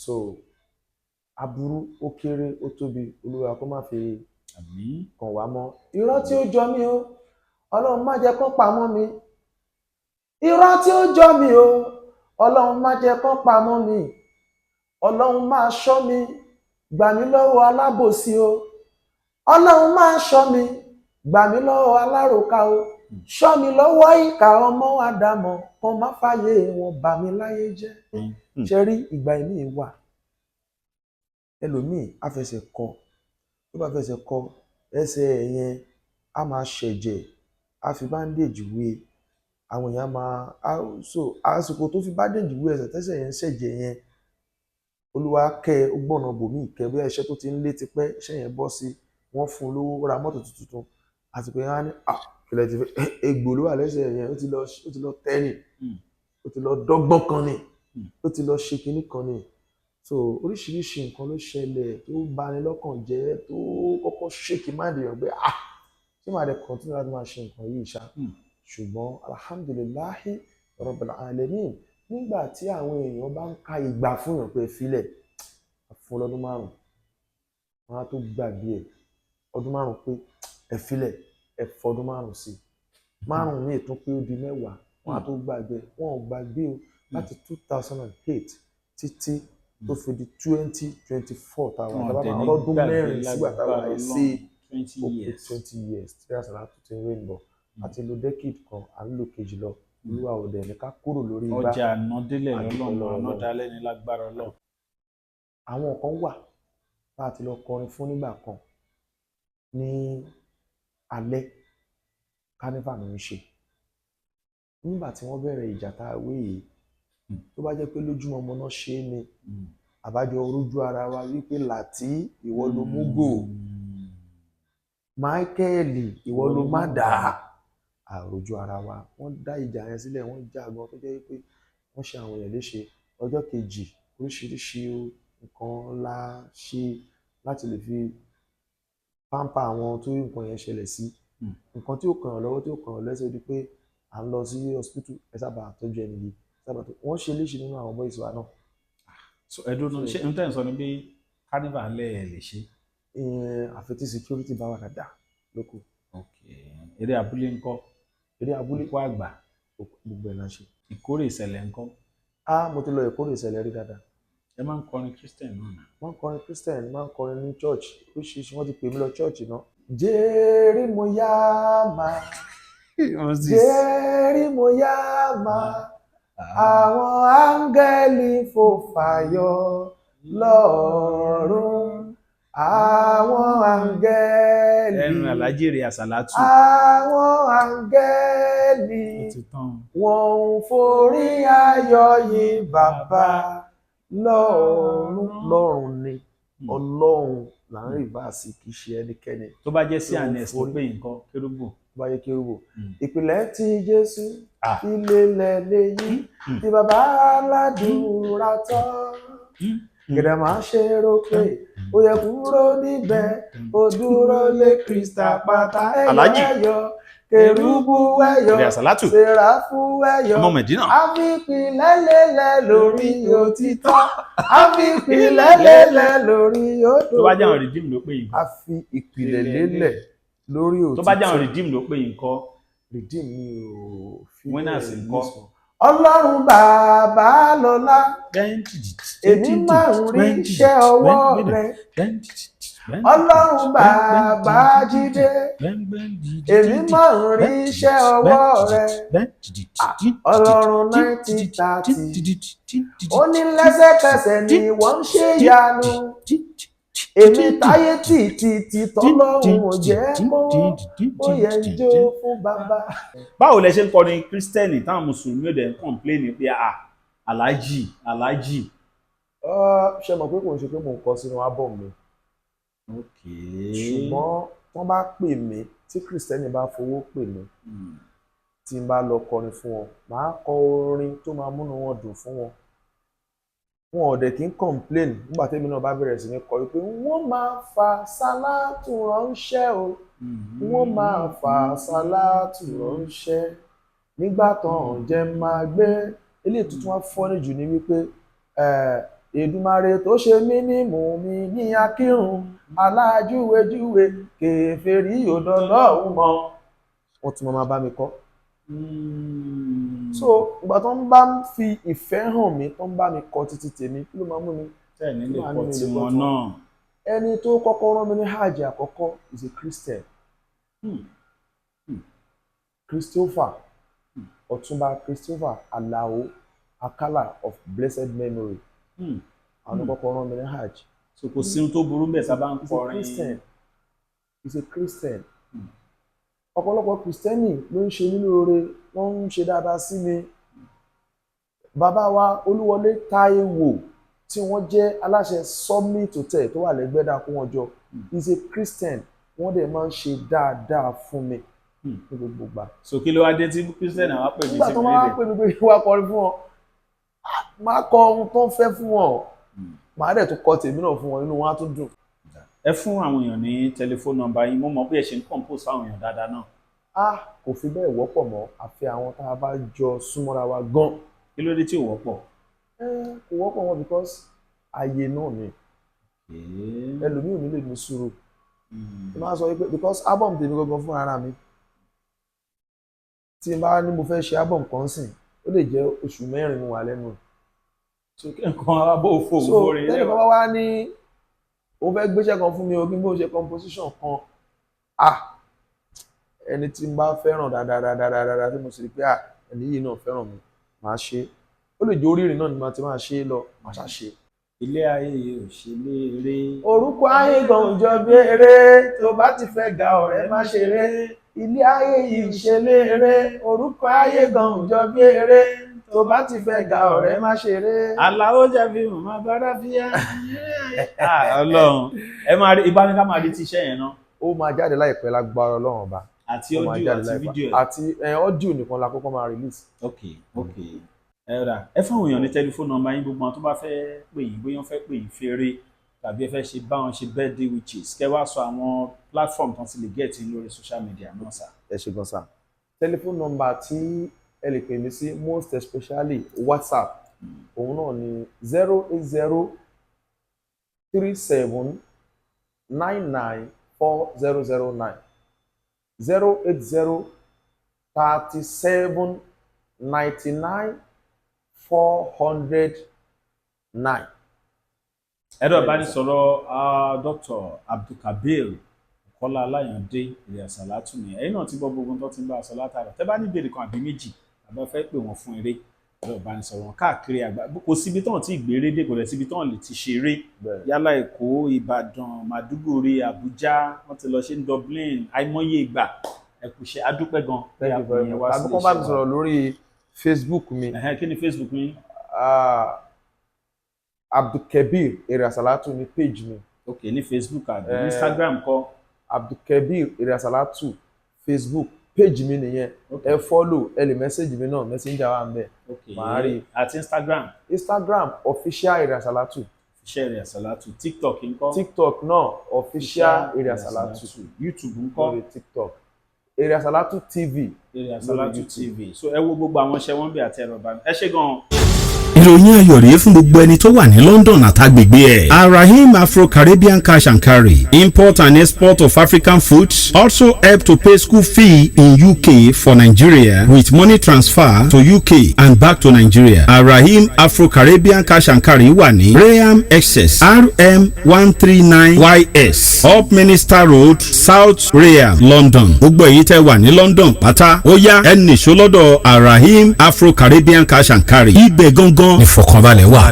So aburú, ó kéré, ó tóbi, Olúwa kó má fi Àmín. kàn wá mọ́. Irọ́ tí ó jọ mí o, Ọlọ́run má jẹ́ kó pamọ́ mi. Irọ́ tí ó jọ mí o, Ọlọ́run má jẹ́ kó pamọ́ mi. Ọlọ́run máa ṣọ́ mi, gbà mí lọ́wọ́ alábòsí o. Ọlọ́run máa ṣọ́ mi, gbà mí lọ́wọ́ aláròká o. Ṣọ́ mi lọ́wọ́ ìkà ọmọ àdàmọ̀ kan, má fàyè wọn bà mí láyé jẹ́. Ṣe rí ìgbà ìmíì wà, ẹlòmíì á fẹsẹ̀ kọ, tó bá fẹsẹ̀ kọ, ẹsẹ̀ ẹ̀ yẹn á máa ṣẹ̀jẹ̀, á fi bandage wé, àwọn èèyàn máa á. So àsìkò tó fi bandage wé ẹsẹ̀, tẹ́sẹ̀ yẹn ń ṣẹ̀jẹ̀ yẹn, Olúwa kẹ́ ẹ, ó gbọ̀nà bòmíì kẹ́, bóyá iṣẹ́ tó ti ń lé tipẹ́, iṣẹ́ yẹn bọ́ sí, wọ́n fún un lówó, ó ra mọ́tò tuntun. Àsìkò yẹn á ní à kílẹ̀ ti fẹ́, egbò ló wà lẹ́sẹ̀ yẹn, ó ti lọ tẹ́nì, ó ti lọ dọ́gbọ́n kan ni, ó ti lọ ṣe kinní kan ni. So oríṣiríṣi nǹkan ló ṣẹlẹ̀ tó bani lọ́kàn jẹ́, tó kọ́kọ́ shake mind èèyàn pé, ah, ṣé màá dẹ̀ continue láti máa ṣe nǹkan yìí ṣá? Ṣùgbọ́n alhamdulillahi rabbil alamin, nígbà tí àwọn èèyàn bá ń ka ìgbà fún èèyàn pé filẹ̀ fún lọ́dún 5, wọn á tó gbàgbé ẹ̀. Ọdún 5 pé ẹ filẹ̀, ẹ fọdún 5 sí 5 ní ètò pé ó di 10, wọn á tó gbàgbé ẹ̀. Wọn ò gbàgbé o. Láti 2008 títí tó fi di 2024 táwa Wọn táwa dẹ̀ máa ní lọ́dún gbàgbé 4 sígbà táwa lágbára yìí sí Ọlọ́run, 20 ó pé years. 20 years tí Àsàlátù ti ń rìn bọ̀. Àti lo decade kan, à ń lò kejì lọ. Olúwa ò dẹ̀ ní ká kúrò lórí igbá. Ọjà ànádélẹ̀ Àdúpẹ́ lọ́lọ́run lọ́wọ́ Ọlọ́run. ànádálẹ́ ní lágbára Ọlọ́run. Àwọn kan wà tá a ti lọ kọrin fún nígbà kan ní alẹ́, carnival ló ń ṣe nígbà tí wọ́n bẹ̀rẹ̀ ìjà tá a wí yìí. Tó bá jẹ́ pé lójúmọmọ náà ṣe é ni, àbájọ rójú ara wa wípé Làtí, ìwọ ló mú gò, Michael, ìwọ ló má dà á, àròjù ara wa. Wọ́n dá ìjà yẹn sílẹ̀, wọ́n já gan, tó jẹ́ wípé wọ́n ṣe àwọn èèyàn léṣe. Ọjọ́ kejì, oríṣiríṣi nǹkan la ṣe láti lè fi pamper àwọn tó nǹkan yẹn ṣẹlẹ̀ sí. Nǹkan tí ó kàn án lọ́wọ́, tí ó kàn án lẹ́sẹ̀, ó di pé à ń lọ sí hospital, ẹ sábà tọ́jú ẹni yìí, sábà tó wọ́n ṣe léṣe nínú àwọn boys wa náà. So ẹdun náà, ṣé n tẹ́ ń sọ ni pé carnival lẹ́ ẹ̀ lè ṣe? Ìyẹn àfi tí security bá wà dáadáa lóko. Ok, eré abúlé ńkọ́? Eré abúlé, Òkú àgbà? Gbogbo ẹ̀ la ń ṣe. Ìkórè ìṣẹ̀lẹ̀ ńkọ́? Ah, mo ti lọ ìkórè ìṣẹ̀lẹ̀ rí dáadáa. Ẹ máa ń kọrin Christian náà nà. Wọ́n ń kọrin Christian, máa ń kọrin ní church oríṣiríṣi. Wọ́n ti pè mí lọ church náà. Jerry mo yá máa, Jerry mo yá máa, àwọn áńgẹ́lì fò fàyọ lọ́run, àwọn áńgẹ́lì, Ẹnu Alhaji Èrè Àsàlátù. àwọn áńgẹ́lì, Ó ti tán. wọ́n ń forí ayọ̀ yìn bàbá lọ́run. Lọ́run ni Ọlọ́run là ń rìvásì, kì í ṣe ẹnikẹ́ni. Tó bá jẹ́ sí Tó ń anes tó forí. pé nǹkan kérúbù. Tó bá yẹ kérúbù, ìpìlẹ̀ tí Jésù ilé lẹ́yìn tí bàbá aládùúrà tọ́, gẹ̀dẹ̀ máa ṣe rò pé ó yẹ kúrò níbẹ̀, ó dúró lé Kristi àpáta. Ẹ̀yọ̀, Alhaji. ẹ̀yọ̀ kérúbù, ẹ̀yọ̀ Èrè Àsàlátù. séráfù, ẹ̀yọ̀. Ọmọ Mẹ̀dínà. Àfipìlẹ̀ lélẹ̀ lórí òtítọ́, àfipìlẹ̀ lélẹ̀ lórí òdodo. Tó bá jẹ́ àwọn Redeem ló pé nǹkan. A fi ìpìlẹ̀ lélẹ̀ lórí òtítọ́. Tó bá jẹ́ àwọn Redeem ló pé nǹkan. Redeem mi ò fi Winners bẹ́ẹ̀ ńkọ́? ní sọ. Ọlọ́run bàbá lọ́lá, èmi máa ń rí iṣẹ́ ọwọ́ rẹ. Ọlọ́run bàbá jídé, èmi máa ń rí iṣẹ́ ọwọ́ rẹ. Ọlọ́run 1930, ó ní lẹ́sẹ̀kẹsẹ̀ ni wọ́n ń ṣe ìyanu. Èmi táyé tì tì tọ́lọ́run ò jẹ́ kó ó yẹ ń jó fún bàbá. Báwo lẹ ṣe ń kọrin Kírísítẹ́nì táwọn mùsùlùmí ò dẹ̀ ń complain pé, ah, Alhaji, Alhaji? Ṣe mọ̀ pé kò ń ṣe pé mò ń kọ sínú album mi, ṣùgbọ́n wọ́n bá pè mí, tí Kristẹni bá fowó pè mí, tí n bá lọ kọrin fún wọn, màá kọ orin tó máa múnú wọn dùn fún wọn. Wọn ò dẹ̀ kí ń complain nígbà tẹ́mi náà bá bẹ̀rẹ̀ sí ní kọ wípé wọ́n máa fa sálátù ránṣẹ́ o, wọ́n máa fa sálátù ránṣẹ́ nígbà tán jẹ́ máa gbé. Eléyìí tuntun wá fọ́nì jù ní wípé Èdùmàrè tó ṣe mí ní mùmí ní akírun alájúwejúwe kèfèrí òdòlọ́hùn mọ́, wọ́n tún máa bá mi kọ́. So ìgbà tó ń bá ń fi ìfẹ́ hàn mí, tó ń bá mi kọ títí tèmi, kí ló máa mú mi Tẹ́ nílé máa kọ ní ilé tiwọn kọ tiwọn. náà. Ẹni tó kọ́kọ́ rán mi ní hajj àkọ́kọ́ is a Christian. Christopher, Ọ̀túnba Christopher Alao Akala of blessed memory. Àwọn ló kọ́kọ́ rán mi ní hajj. So kò sí ohun tó burú bẹ́ẹ̀ sábà ń He's a kọrin. Christian. He's a Christian. Ọ̀pọ̀lọpọ̀ Kristẹni ló ń ṣe mí lóore, wọ́n ń ṣe dáadáa sí mi. Bàbá wa Olúwọlé Táíwò tí wọ́n jẹ́ aláṣẹ Summit Hotel tó wà lẹ́gbẹ́dá kó wọn jọ is a Christian. Wọ́n dẹ̀ máa ń ṣe dáadáa fún mi ní gbogbo ìgbà. So kí ló wá dé tí Christian àwọn pè mí Nígbà sí tó mi máa lédè? pè mí pé wá kọrin fún wọn, máa kọ ohun tó ń fẹ́ fún wọn, màá dẹ̀ tún kọ tèmi náà fún wọn, inú wọn á tún dùn. Ẹ fún àwọn èèyàn ní tẹlifóònù nọ́mbà yín. Mo mọ̀ pé ẹ ṣe ń compose fáwọn èèyàn dáadáa náà. Ah, kò fi bẹ́ẹ̀ wọ́pọ̀ mọ́, àfi àwọn tá a bá jọ súnmọ́ra wa gan. Kí ló dé tí ò wọ́pọ̀? Kò wọ́pọ̀ mọ́ because ayé náà ni ẹlòmíì ò ní lè ní sùúrù. Mo máa ń sọ wípé because album tèmi gangan fún ara mi, tí n bá ní mo fẹ́ ṣe album kan sìn, ó lè jẹ́ oṣù 4 mo wà lẹ́nu ẹ̀. So kí nǹkan abó òfò So òfò rẹ̀. tẹ́lẹ̀ kan bá wá ní òun fẹ́ gbéṣẹ́ kan fún mi o, kí n bó ṣe composition kan, ah, ẹni tí n bá fẹ́ràn dáadáa dáadáa dáadáa, tí mo sì rí pé, ah, ẹni yìí náà fẹ́ràn mi, màá ṣe é. Ó lè jẹ́ orírìn náà ni màá ti máa ṣe é lọ, màá ṣá ṣe é. Ilé ayé yìí ò ṣe léèrè. Orúkọ ayé gan ò jọ bí eré, tó bá ti fẹ́ ga, ọ̀rẹ́ má ṣeré. Ilé ayé yìí ṣe léèrè, orúkọ ayé gan ò jọ bí eré, tó bá ti fẹ́ ga, ọ̀rẹ́ má ṣeré. Àlàó jẹ̀bi màmá bára fíyà. Ọlọ́run, ẹ máa rí ìbáníká máa rí tíṣẹ́ yẹn náà. Ó máa jáde láìpẹ́ lágbára Ọlọ́run Ọba. Àti Ó máa audio jáde àti láìpẹ́. fídíò ẹ̀. Àti audio nìkan la kọ́kọ́ máa release. Ok, ẹ rà, ẹ fún àwọn èèyàn ní tẹlifóònù nọ́mbà yín, gbogbo àwọn tó bá fẹ́ pè yín, bóyá wọ́n fẹ́ pè yín fèrè tàbí ẹ fẹ́ ṣe bá wọn ṣe birthday wishes, kẹ́ wá sọ àwọn platform tán ti lè get in lórí social media náà sà. Ẹ ṣe gan sir. Telephone number tí ẹ lè pè mí sí, most especially WhatsApp, òun náà ni 08037994009, 080 37 99. 409. Ẹ̀rọ ìbánisọ̀rọ̀ Dr. Abdulkabir Kọ́lá Aláyàndé Èrè Àsàlátù ni. Ẹ̀yin náà ti gbọ́ gbogbo tó ti ń bá a sọ látara. Tẹ́ bá ní ìbéèrè kan àbí méjì, àbá fẹ́ pè wọ́n fún eré, ẹ̀rọ ìbánisọ̀rọ̀ wọn káàkiri àgbà, kò síbi tán tí ìgbéré dé, kò dẹ̀ síbi tán lè ti ṣeré, yálà Èkó, Ìbàdàn, Màdúgùrí, Àbújá, wọ́n ti lọ ṣe ní Dublin àìmọye ìgbà. Ẹ kú iṣẹ́, adúpẹ́ gan. Thank you very much. Tàbí kó bá mi sọ̀rọ̀ lórí Facebook mi. Ẹ̀hẹ́n, kí ni Facebook mi? Abdulkabir Èrè Àsàlátù ní page mi. Ok, ní Facebook àbí Instagram kọ́? Abdulkabir Èrè Àsàlátù, Facebook page mi nìyẹn. Ẹ follow, ẹ lè message mi náà, messenger wà ń bẹ̀. Màá rí i. Àti Instagram? Instagram, official Èrè Àsàlátù. Official Èrè Àsàlátù. TikTok ńkọ́? TikTok náà, official Èrè Àsàlátù. YouTube ńkọ́? Lórí TikTok, Èrè Àsàlátù TV. Èrè Àsàlátù Lórí YouTube. TV. So ẹ wo gbogbo àwọn iṣẹ́ wọn bí àti ẹ̀rọ ìbánu. Ẹ ṣé gan-an. Ìròyìn ayọ̀ rèé fún gbogbo ẹni tó wà ní London àtàgbègbè ẹ̀. Arahim Afro-Caribbean Cash and Carry, import and export of African foods, also help to pay school fee in UK for Nigeria with money transfer to UK and back to Nigeria. Arahim Afro-Caribbean Cash and Carry wà ní Rainham, Essex, RM 139 YS, Upminster Road, South Rainham, London. Gbogbo èyí tẹ́ wà ní London pátá, ó yá, ẹ nìṣó lọ́dọ̀ Arahim Afro-Caribbean Cash and Carry. Ibẹ̀ gangan ìfọ̀kànbalẹ̀ wà.